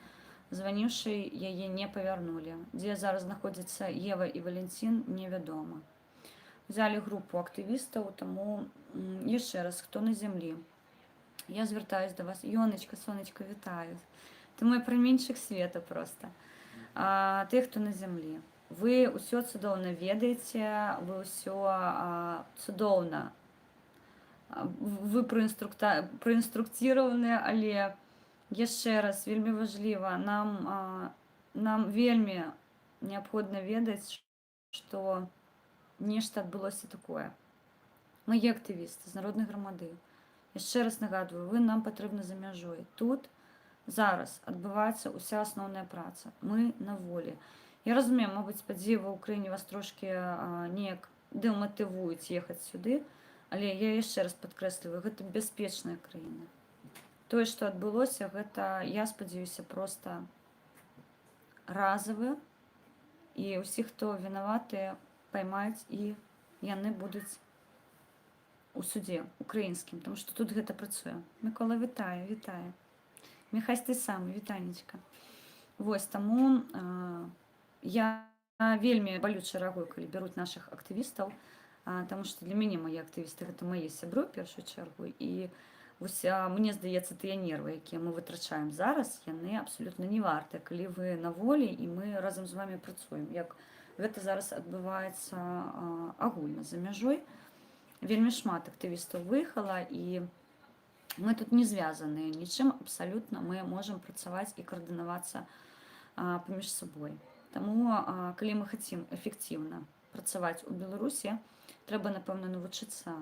званіўшай яе не павярнулі. Дзе зараз знаходзяцца Ева і Валентин, невядома. Взяли групу актывістаў, таму яшчэ раз, хто на зямлі, я звяртаюсь да вас. Ёначка, сонечка, вітаю. Ты мой праменьчык света просто. Ты, хто на зямлі, вы ўсё цудоўна ведаеце, вы ўсё цудоўна, вы праінструктыраваныя, але яшчэ раз, вельмі важліва, нам вельмі неабходна ведаць, што нешта адбылося такое. Мае актывісты з Народнай Грамады, яшчэ раз нагадваю, вы нам патрэбны за мяжой. Тут зараз адбываецца ўся асноўная праца. Мы на волі. Я разумею, мабыць, падзеі ва Ўкраіне вас трошкі неяк дэматывуюць ехаць сюды, але я яшчэ раз падкрэсліваю, гэта бяспечная краіна. Тое, што адбылося, гэта, я спадзяюся, проста разавы, і ўсіх, хто вінаваты, паймаюць, і яны будуць у судзе украінскім, тому што тут гэта працуе. Мікола, вітаю, вітаю. Міхась, ты сам, вітанечка. Вось таму я вельмі балюча рэагую, калі бяруць нашых актывістаў, таму што для мяне мае актывісты — гэта мае сябры ў першую чаргу. І вось, мне здаецца, тыя нервы, якія мы вытрачаем зараз, яны абсалютна не вартыя, калі вы на волі і мы разам з вами працуем, як гэта зараз адбываецца агульна за мяжой. Вельмі шмат актывістаў выехала, і мы тут не звязаныя нічым абсалютна, мы можам працаваць і каардынавацца паміж сабой. Таму, калі мы хацім эфектыўна працаваць у Беларусі, трэба, напэўна, навучыцца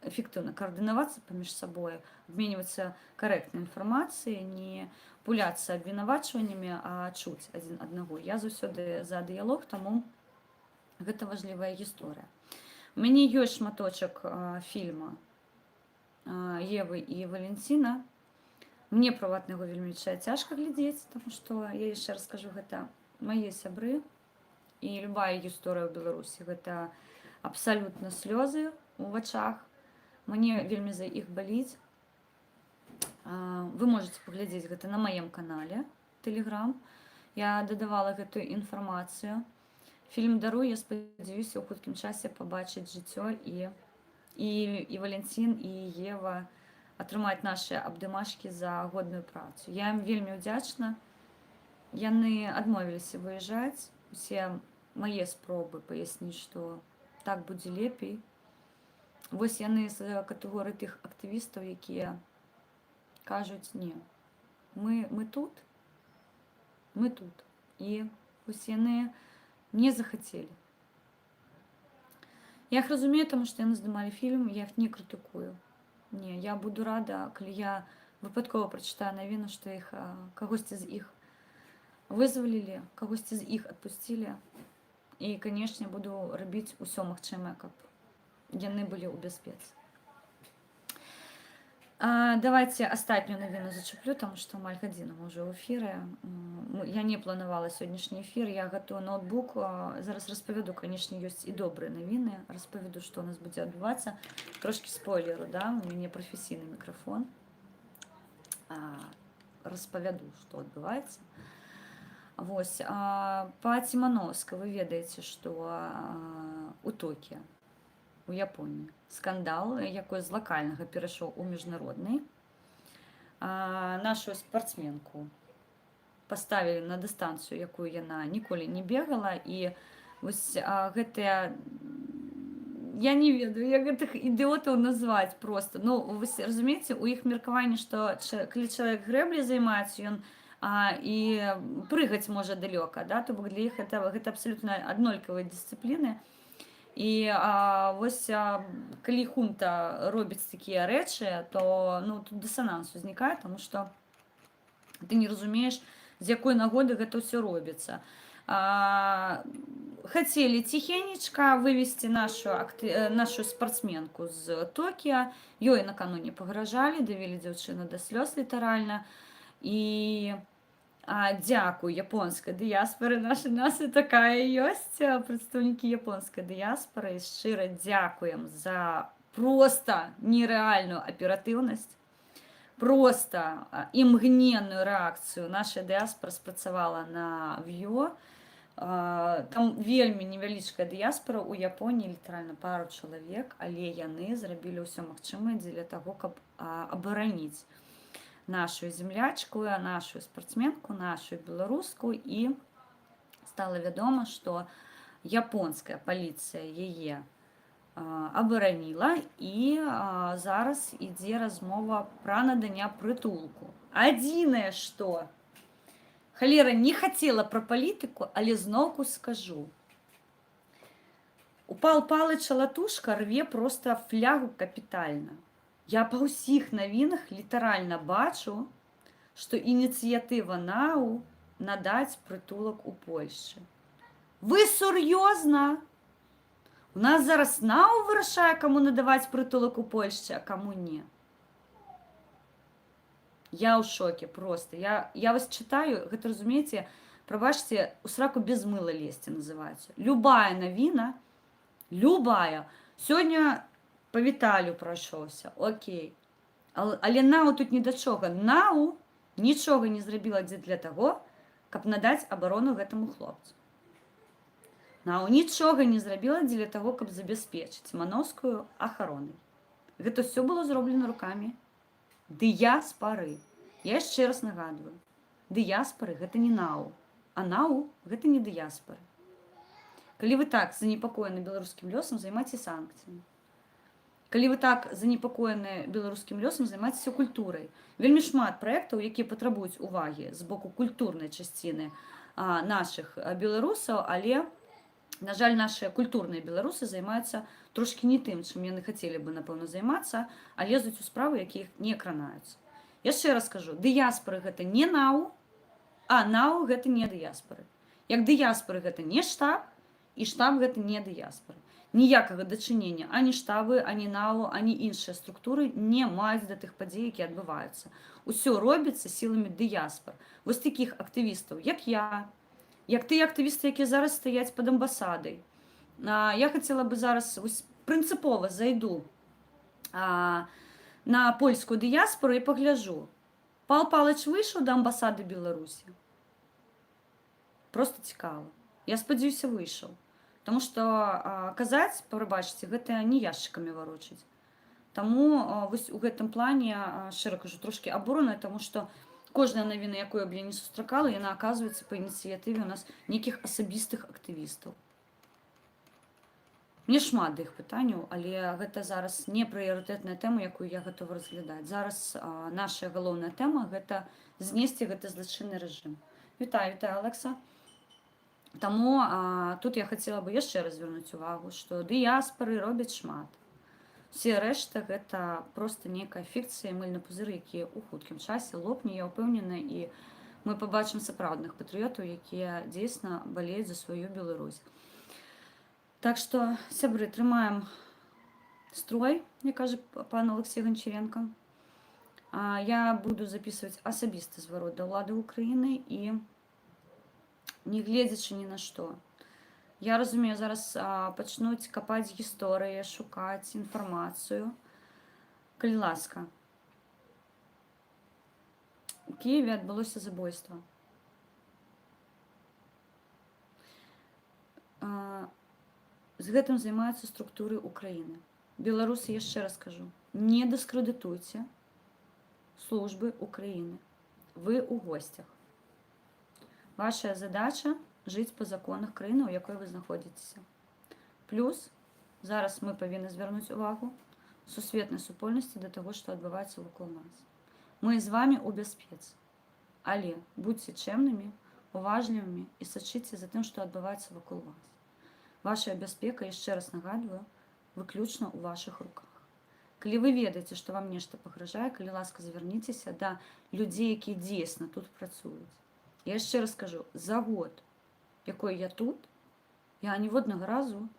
эфектыўна каардынавацца паміж сабой, абменьвацца карэктнай інфармацыяй, не пуляцца абвінавачваннямі, а чуць адзін аднаго. Я заўсёды за дыялог, таму гэта важлівая гісторыя. У мяне ёсць шматочак фільма Евы і Валенціна. Мне прыватна яго вельмі цяжка глядзець, таму што я яшчэ раз скажу, гэта мае сябры, і любая гісторыя ў Беларусі — гэта абсалютна слёзы ў вачах. Мне вельмі за іх баліць. Вы можете паглядзець гэта на маім канале Telegram. Я дадавала гэтую інфармацыю. Фільм даруй, я спадзяюся ў хуткім часе пабачыць жыццё і Валенцін, і Ева атрымаць нашы абдымашкі за годную працу. Я ім вельмі ўдзячна. Яны адмовіліся выязджаць. Усе мае спробы паясніць, што так будзе лепей. Вось яны з катэгорыі тых актывістаў, якія кажуць: «Не, мы тут, мы тут». І вось яны не захацелі. Я іх разумею, таму што яны здымалі фільм, я іх не крытыкую. Не, я буду рада, калі я выпадкова прачытаю навіну, што іх кагосьці з іх вызвалілі, кагосьці з іх адпусцілі. І, канешне, буду рабіць усё магчымае, каб яны былі ў бяспецы. Давайте астатнюю навіну зачаплю, таму што амаль гадзіну мы ўжо ў эфіры. Я не планавала сённяшні эфір, я гатую ноутбук. Зараз распавяду, канешне, ёсць і добрыя навіны, распавяду, што ў нас будзе адбывацца. Трошкі спойлеру, да, у мяне прафесійны мікрафон. Распавяду, што адбываецца. Вось, па Цімановскай вы ведаеце, што у Токіа, у Японіі, скандал, якой з лакальнага перайшоў у міжнародны. Нашу спартсменку паставілі на дыстанцыю, якую яна ніколі не бегала, і вось гэтыя, я не ведаю, як гэтых ідыотаў назваць просто. Ну, вы разумееце, у іх меркаванне, што калі чалавек грэблі займаецца, ён і прыгаць можа далёка, да, то бок для іх гэта абсалютна аднолькавыя дысцыпліны. І вось калі хунта робіць такія рэчы, то, ну, тут дысананс узнікае, таму што ты не разумееш, з якой нагоды гэта ўсё робіцца. Хацелі ціхенечка вывесці нашу спартсменку з Токіа, ёй накануне пагражалі, давелі дзяўчыну да слёз літаральна. І дзякуй японскай дыяспары, наша нас і такая ёсць, прадстаўнікі японскай дыяспары, шчыра дзякуем за просто нерэальную аператыўнасць, просто імгненную рэакцыю. Наша дыяспора спрацавала на ВІО. Там вельмі невялічкая дыяспора ў Японіі, літаральна пару чалавек, але яны зрабілі ўсё магчымае дзеля таго, каб абараніць нашу землячку, нашу спартсменку, нашу беларуску. І стала вядома, што японская паліцыя яе абараніла, і зараз ідзе размова пра надання прытулку. Адзінае, што халера, не хацела пра палітыку, але зноўку скажу. У Пал Палыча Латушка рве просто флягу капітальна. Я па ўсіх навінах літаральна бачу, што ініцыятыва НАУ надаць прытулак у Польшчы. Вы сур'ёзна? У нас зараз НАУ вырашае, каму надаваць прытулак у Польшчы, а каму не. Я ў шоке просто. Я вас читаю, гэта, разумееце, прабачце, у сраку без мыла лезці называется. Любая навіна, любая. Сёння па Віталю прайшоўся, окей. Але НАУ тут ні да чога. НАУ нічога не зрабіла для таго, каб надаць абарону гэтаму хлопцу. НАУ нічога не зрабіла дзеля таго, каб забяспечыць Ціманоўскую ахаронай. Гэта ўсё было зроблена рукамі дыяспары. Я яшчэ раз нагадваю: дыяспары — гэта не НАУ, а НАУ — гэта не дыяспары. Калі вы так занепакоены беларускім лёсам, займайцеся санкцыямі. Калі вы так занепакоены беларускім лёсам, займайцеся культурай. Вельмі шмат праектаў, якія патрабуюць увагі з боку культурнай часціны нашых беларусаў, але, на жаль, нашыя культурныя беларусы займаюцца трошкі не тым, чым яны хацелі бы, напэўна, займацца, а лезуць у справы, якія іх не кранаюцца. Яшчэ раз скажу: дыяспары — гэта не НАУ, а НАУ — гэта не дыяспары. Як дыяспары — гэта не штаб, і штаб — гэта не дыяспары. Ніякага дачынення ані штабы, ані НАУ, ані іншыя структуры не маюць да тых падзей, якія адбываюцца. Усё робіцца сіламі дыяспар. Вось такіх актывістаў, як я, як тыя актывісты, якія зараз стаяць пад амбасадай. Я хацела бы зараз вось прынцыпова зайду на польскую дыяспору і пагляджу. Пал Палыч выйшаў да амбасады Беларусі? Просто цікава. Я спадзяюся, выйшаў. Таму што казаць, прабачце, гэта не яшчыкамі варочаць. Таму вось у гэтым плане, шчыра кажу, трошкі абураная, таму што кожная навіна, якую б я не сустракала, яна аказваецца па ініцыятыве у нас нейкіх асабістых актывістаў. Мне шмат да іх пытанняў, але гэта зараз не прыярытэтная тэма, якую я гатова разглядаць. Зараз наша галоўная тэма — гэта знесці гэты злачынны рэжым. Вітаю, вітаю, Алекса. Таму тут я хацела бы яшчэ раз звярнуць увагу, што дыяспары робяць шмат. Усе рэшта — гэта проста нейкая фікцыя, мыльны пузыр, які ў хуткім часе лопне, я ўпэўнена, і мы пабачым сапраўдных патрыётаў, якія дзейсна балеюць за сваю Беларусь. Так што, сябры, трымаем строй, як кажа пан Алексей Гончаренко. Я буду записываць асабісты зварот да ўлады Украіны і, не гледзячы ні на што. Я разумею, зараз пачнуць капаць гісторыі, шукаць інфармацыю. Калі ласка. У Кіеве адбылося забойства. З гэтым займаюцца структуры Украіны. Беларусы, яшчэ раз кажу, не дыскрэдытуйце службы Украіны. Вы ў госцях. Ваша задача — жыць па законах краіны, у якой вы знаходзіцеся. Плюс зараз мы павінны звярнуць увагу сусветнай супольнасці да таго, што адбываецца вакол нас. Мы з вами ў бяспецы. Але будьце чэмнымі, уважлівымі і сачыце за тым, што адбываецца вакол вас. Ваша бяспека, яшчэ раз нагадваю, выключна ў вашых руках. Калі вы ведаеце, што вам нешта пагражае, калі ласка, звярніцеся да людзей, якія дзейсна тут працуюць. Я яшчэ раз скажу, за год, якой я тут, я ніводнага разу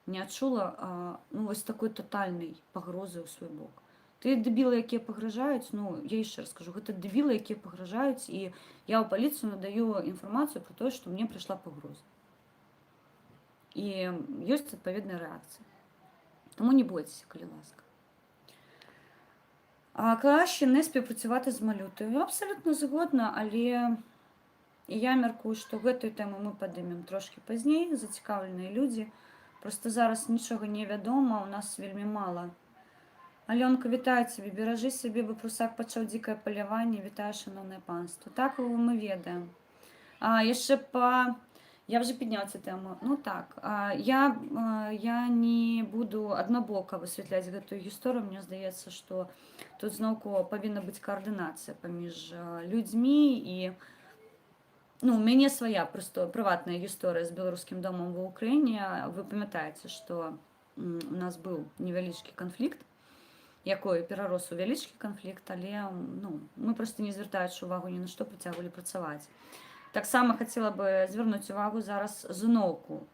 не адчула ну, вось такой тотальнай пагрозы ў свой бок. Тыя дэбілы, якія пагражаюць, ну, я яшчэ раз скажу, гэта дэбілы, якія пагражаюць, і я ў паліцыю надаю інфармацыю пра тое, што мне прыйшла пагроза. І ёсць адпаведная рэакцыя. Таму не бойцеся, калі ласка. А краще не співпрацювати з Малютою. Я абсалютна згодна, але я мяркую, што гэтую тэму мы падымем трошкі пазней, зацікаўленыя людзі. Просто зараз нічога не вядома, у нас вельмі мала. Алёнка, вітаю цябе, беражы сябе, бо прусак пачаў дзікае паляванне. Вітаю, шаноўнае панства. Так, мы ведаем. А, яшчэ па... Я вже підняла цю тему. Ну так, я не буду аднабока высвятляць гэтую гісторыю. Мне здаецца, што тут зноўку павінна быць каардынацыя паміж людзьмі, і, ну, у мяне свая просто прыватная гісторыя з Беларускім домам ва Ўкраіне. Вы памятаеце, што у нас быў невялічкі канфлікт, якой перарос у вялічкі канфлікт, але, ну, мы просто, не звяртаючы увагу ні на што, працягвалі працаваць. Таксама хацела бы звярнуць увагу: зараз зноўку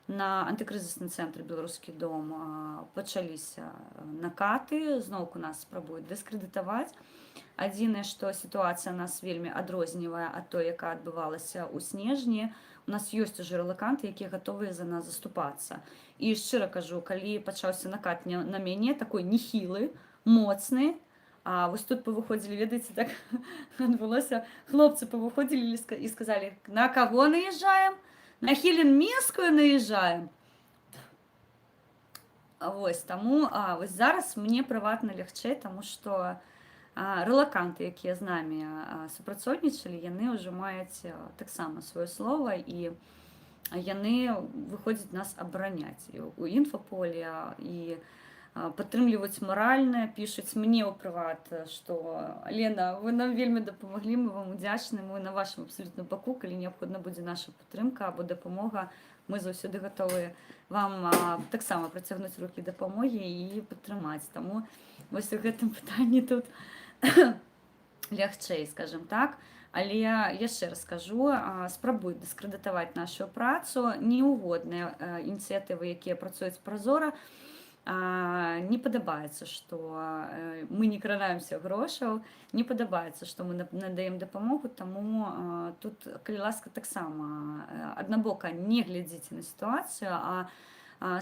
на антыкрызісны цэнтр «Беларускі дом» пачаліся накаты, зноўку нас спрабуюць дыскрэдытаваць. Адзінае, што сітуацыя нас вельмі адрознівае ад той, якая адбывалася ў снежні. У нас ёсць ужо рэлаканты, якія гатовыя за нас заступацца. І шчыра кажу, калі пачаўся накат на мяне такой нехілы, моцны, А вось тут павыходзілі, ведаеце, так адбылося, хлопцы павыходзілі і сказалі: «На кого наезжаем? На Хелен Минскую наезжаем». Вось, таму вось зараз мне прыватна лягчэй, таму што рэлаканты, якія з намі супрацоўнічалі, яны ўжо маюць таксама сваё слова, і яны выходзяць нас абараняць і ў інфаполе, і падтрымліваюць маральна, пішуць мне ў прыват, што: «Лена, вы нам вельмі дапамаглі, мы вам удзячны, мы на вашым абсалютна баку, калі неабходна будзе наша падтрымка або дапамога, мы заўсёды гатовыя вам таксама працягнуць рукі дапамогі і падтрымаць». Таму вось у гэтым пытанні тут лягчэй, скажем так. Але яшчэ раз скажу, спрабуюць дыскрэдытаваць нашу працу неўгодныя ініцыятывы, якія працуюць празора. Не падабаецца, што мы не кранаемся грошаў, не падабаецца, што мы надаем дапамогу, таму тут, калі ласка, таксама аднабока не глядзіце на сітуацыю, а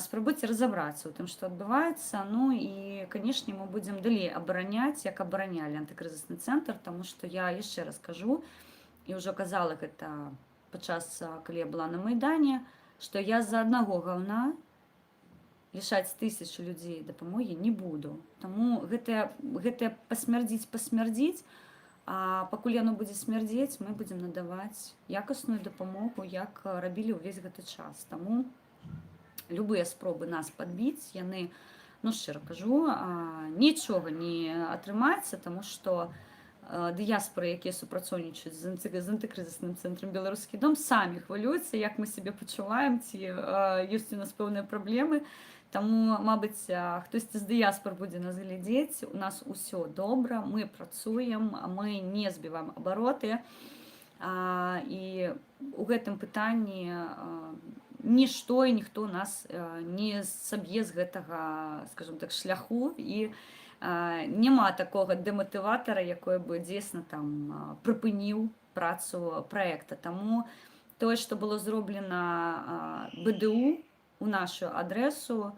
спрабуйце разабрацца ў тым, што адбываецца. Ну і, канешне, мы будзем далей абараняць, як абаранялі антыкрызісны цэнтр, таму што я яшчэ раз кажу, і ўжо казала гэта падчас, калі я была на Майдане, што я з-за аднаго гаўна лішаць тысячу людзей дапамогі не буду. Таму гэтае пасмярдзіць, пасмярдзіць, а пакуль яно будзе смярдзець, мы будзем надаваць якасную дапамогу, як рабілі ўвесь гэты час. Таму любыя спробы нас падбіць, яны, ну, шчыра кажу, нічога не атрымаецца, таму што дыяспоры, якія супрацоўнічаюць з антыкрызісным цэнтрам «Беларускі дом», самі хвалююцца, як мы сябе пачуваем, ці ёсць у нас пэўныя праблемы. Таму, мабыць, хтосьці з дыяспор будзе нас глядзець. У нас усё добра, мы працуем, мы не збіваем абароты. І у гэтым пытанні нішто і ніхто нас не саб'е з гэтага, скажем так, шляху, і няма такога дэматыватара, якой бы дзейсна там прыпыніў працу праекта. Таму тое, што было зроблена БДУ у нашу адрэсу,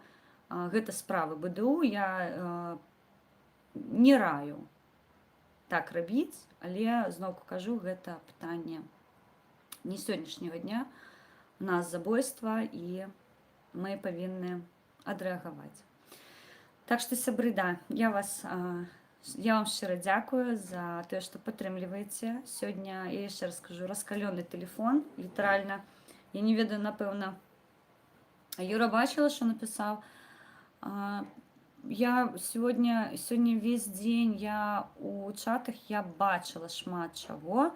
гэта справы БДУ, я не раю так рабіць, але зноўку кажу, гэта пытанне не сённяшняга дня. У нас забойства, і мы павінны адрэагаваць. Так што, сябры, да, я вам шчыра дзякую за тое, што падтрымліваеце. Сёння, я яшчэ раз скажу, раскалёны телефон, літаральна. Я не ведаю, напэўна, Юра бачыла, што напісаў. Я сёння весь дзень я у чатах, я бачыла шмат чаго.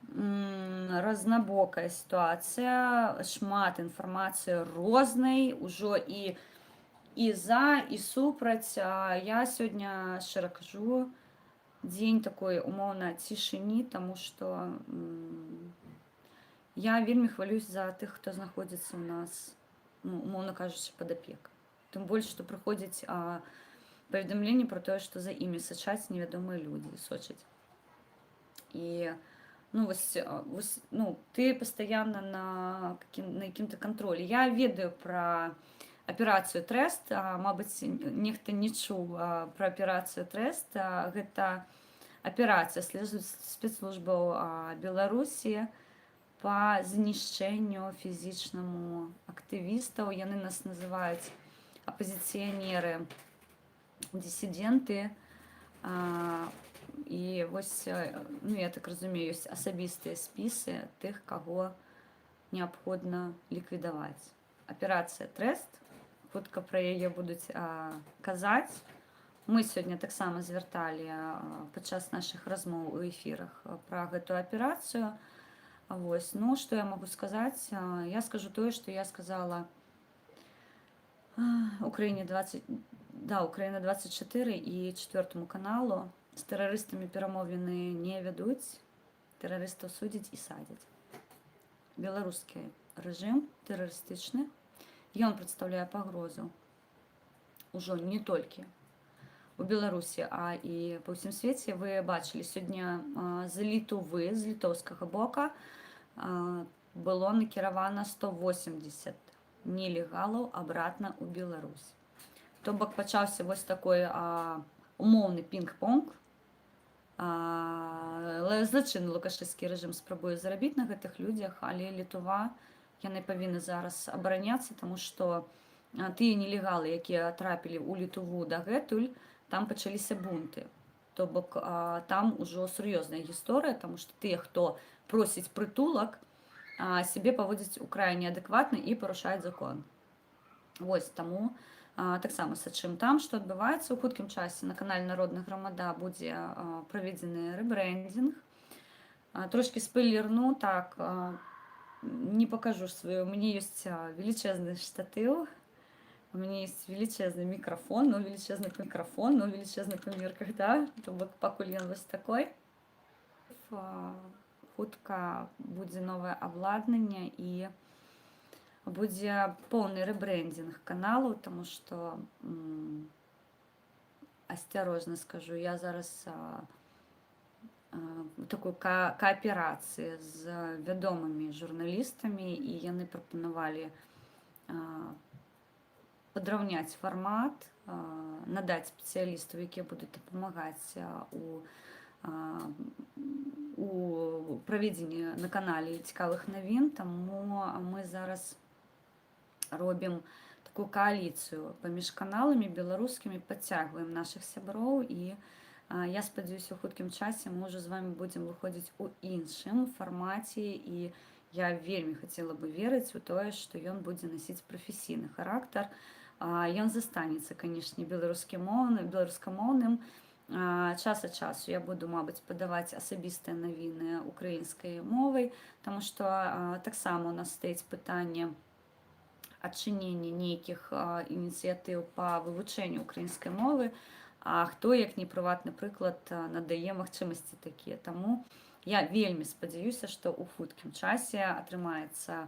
Разнабокая сітуацыя, шмат інфармацыі рознай, ужо і за, і супраць. Я сёння, шчыра кажу, дзень такой умоўна цішыні, таму што я вельмі хвалююсь за тых, хто знаходзіцца ў нас, ну, умоўна кажучы, пад апекай. Тым больш, што прыходзіць паведамленне пра тое, што за імі сачаць невядомыя людзі, сочаць. І, ну, вось, ну, ты пастаянна на якім-то кантролі. Я ведаю пра аперацыю «Трэст», мабыць, нехта не чуў пра аперацыю «Трэст». Гэта аперацыя спецслужбаў Беларусі па знішчэнню фізічнаму актывістаў. Яны нас называюць апазіцыянеры, дысідэнты. І вось, ну, я так разумею, ёсць асабістыя спісы тых, каго неабходна ліквідаваць. Аперацыя «Трэст», хутка пра яе будуць казаць. Мы сёння таксама звярталі падчас нашых размоў у эфірах пра гэтую аперацыю. Вось. Ну, што я магу сказаць? Я скажу тое, што я сказала Украіне 20, да, Украіна 24 і Четвертому каналу. З тэрарыстамі перамовіны не вядуць, тэрарыстаў судзяць і садзяць. Беларускі рэжым тэрарыстычны, ён прадстаўляе пагрозу ўжо не толькі у Беларусі, а і па ўсім свеце. Вы бачылі сёння з Літувы, з літоўскага бока было накіравана 180 нелегалаў обратно ў Беларусь. То бок пачаўся вось такой Умоўны пінг-понг. Злачынны лукашысцкі рэжым спрабуе зарабіць на гэтых людзях, але Літува, яны павінны зараз абараняцца, таму што тыя нелегалы, якія трапілі ў Літуву дагэтуль, там пачаліся бунты. То бок там ужо сур'ёзная гісторыя, таму што тыя, хто просіць прытулак, сябе паводзяць украй неадэкватна і парушаюць закон. Вось таму таксама сачым там, што адбываецца. У хуткім часе на канале «Народная грамада» будзе праведзены рэбрэндынг. Трошкі спойлерну, так, не пакажу сваю. У мяне ёсць велічэзны штатыў, у мяне есть велічэзны мікрафон, ну, велічэзны мікрафон, ну, велічэзны па мерках, да, то бок пакуль ён вось такой. Хутка будзе новае абладнанне і будзе поўны рэбрэндынг каналу, таму што асцярожна скажу, я зараз у такой кааперацыі з вядомымі журналістамі, і яны прапанавалі падраўняць фармат, надаць спецыялістаў, якія будуць дапамагаць у праведзенні на канале цікавых навін, таму мы зараз робім такую кааліцыю паміж каналамі беларускімі, падцягваем нашых сяброў, і я спадзяюся, у хуткім часе мы ўжо з вами будзем выходзіць у іншым фармаце, і я вельмі хацела бы верыць у тое, што ён будзе насіць прафесійны характар. Ён застанецца, канешне, беларускімоўным, беларускамоўным. Час ад часу я буду, мабыць, падаваць асабістыя навіны украінскай мовай, таму што таксама у нас стаіць пытанне адчынення нейкіх ініцыятыў па вывучэнню украінскай мовы, а хто, як не прыватны прыклад, надае магчымасці такія. Таму я вельмі спадзяюся, што ў хуткім часе атрымаецца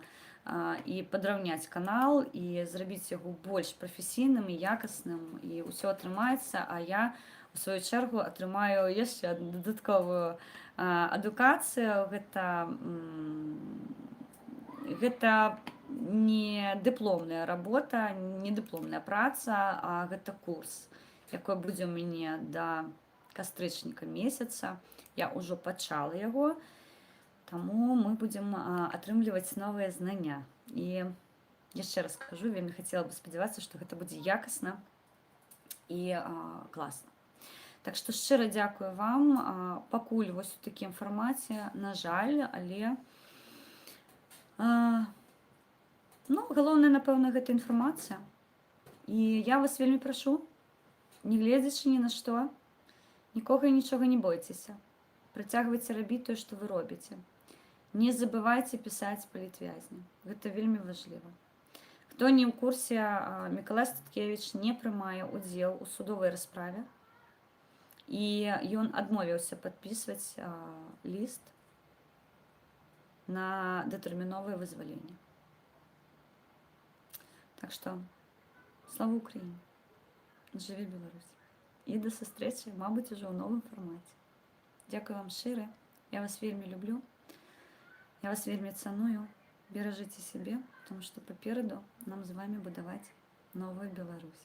і падраўняць канал, і зрабіць яго больш прафесійным і якасным, і ўсё атрымаецца, а я у сваю чаргу атрымаю яшчэ адну дадатковую адукацыю. Гэта не дыпломная работа, не дыпломная праца, а гэта курс, якой будзе ў мяне да кастрычніка месяца. Я ўжо пачала яго, таму мы будзем атрымліваць новыя знання. І яшчэ раз скажу, вельмі хацела бы спадзявацца, што гэта будзе якасна і класна. Так што шчыра дзякую вам. Пакуль вось у такім фармаце, на жаль, але ну, галоўнае, напэўна, гэта інфармацыя. І я вас вельмі прашу, не гледзячы ні на што, нікога і нічога не бойцеся. Працягвайце рабіць тое, што вы робіце. Не забывайце пісаць палітвязням. Гэта вельмі важліва. Хто не ў курсе, Мікалай Статкевіч не прымае ўдзел у судовай расправе. І ён адмовіўся падпісваць ліст на датэрміновае вызваленне. Так што слава Україні! Жыве Беларусь! І да сустрэчы, мабыць, ужо ў новым фармаце. Дзякую вам шчыра. Я вас вельмі люблю. Я вас вельмі цаную. Беражыце сябе, потому что папераду нам з вами будаваць новую Беларусь.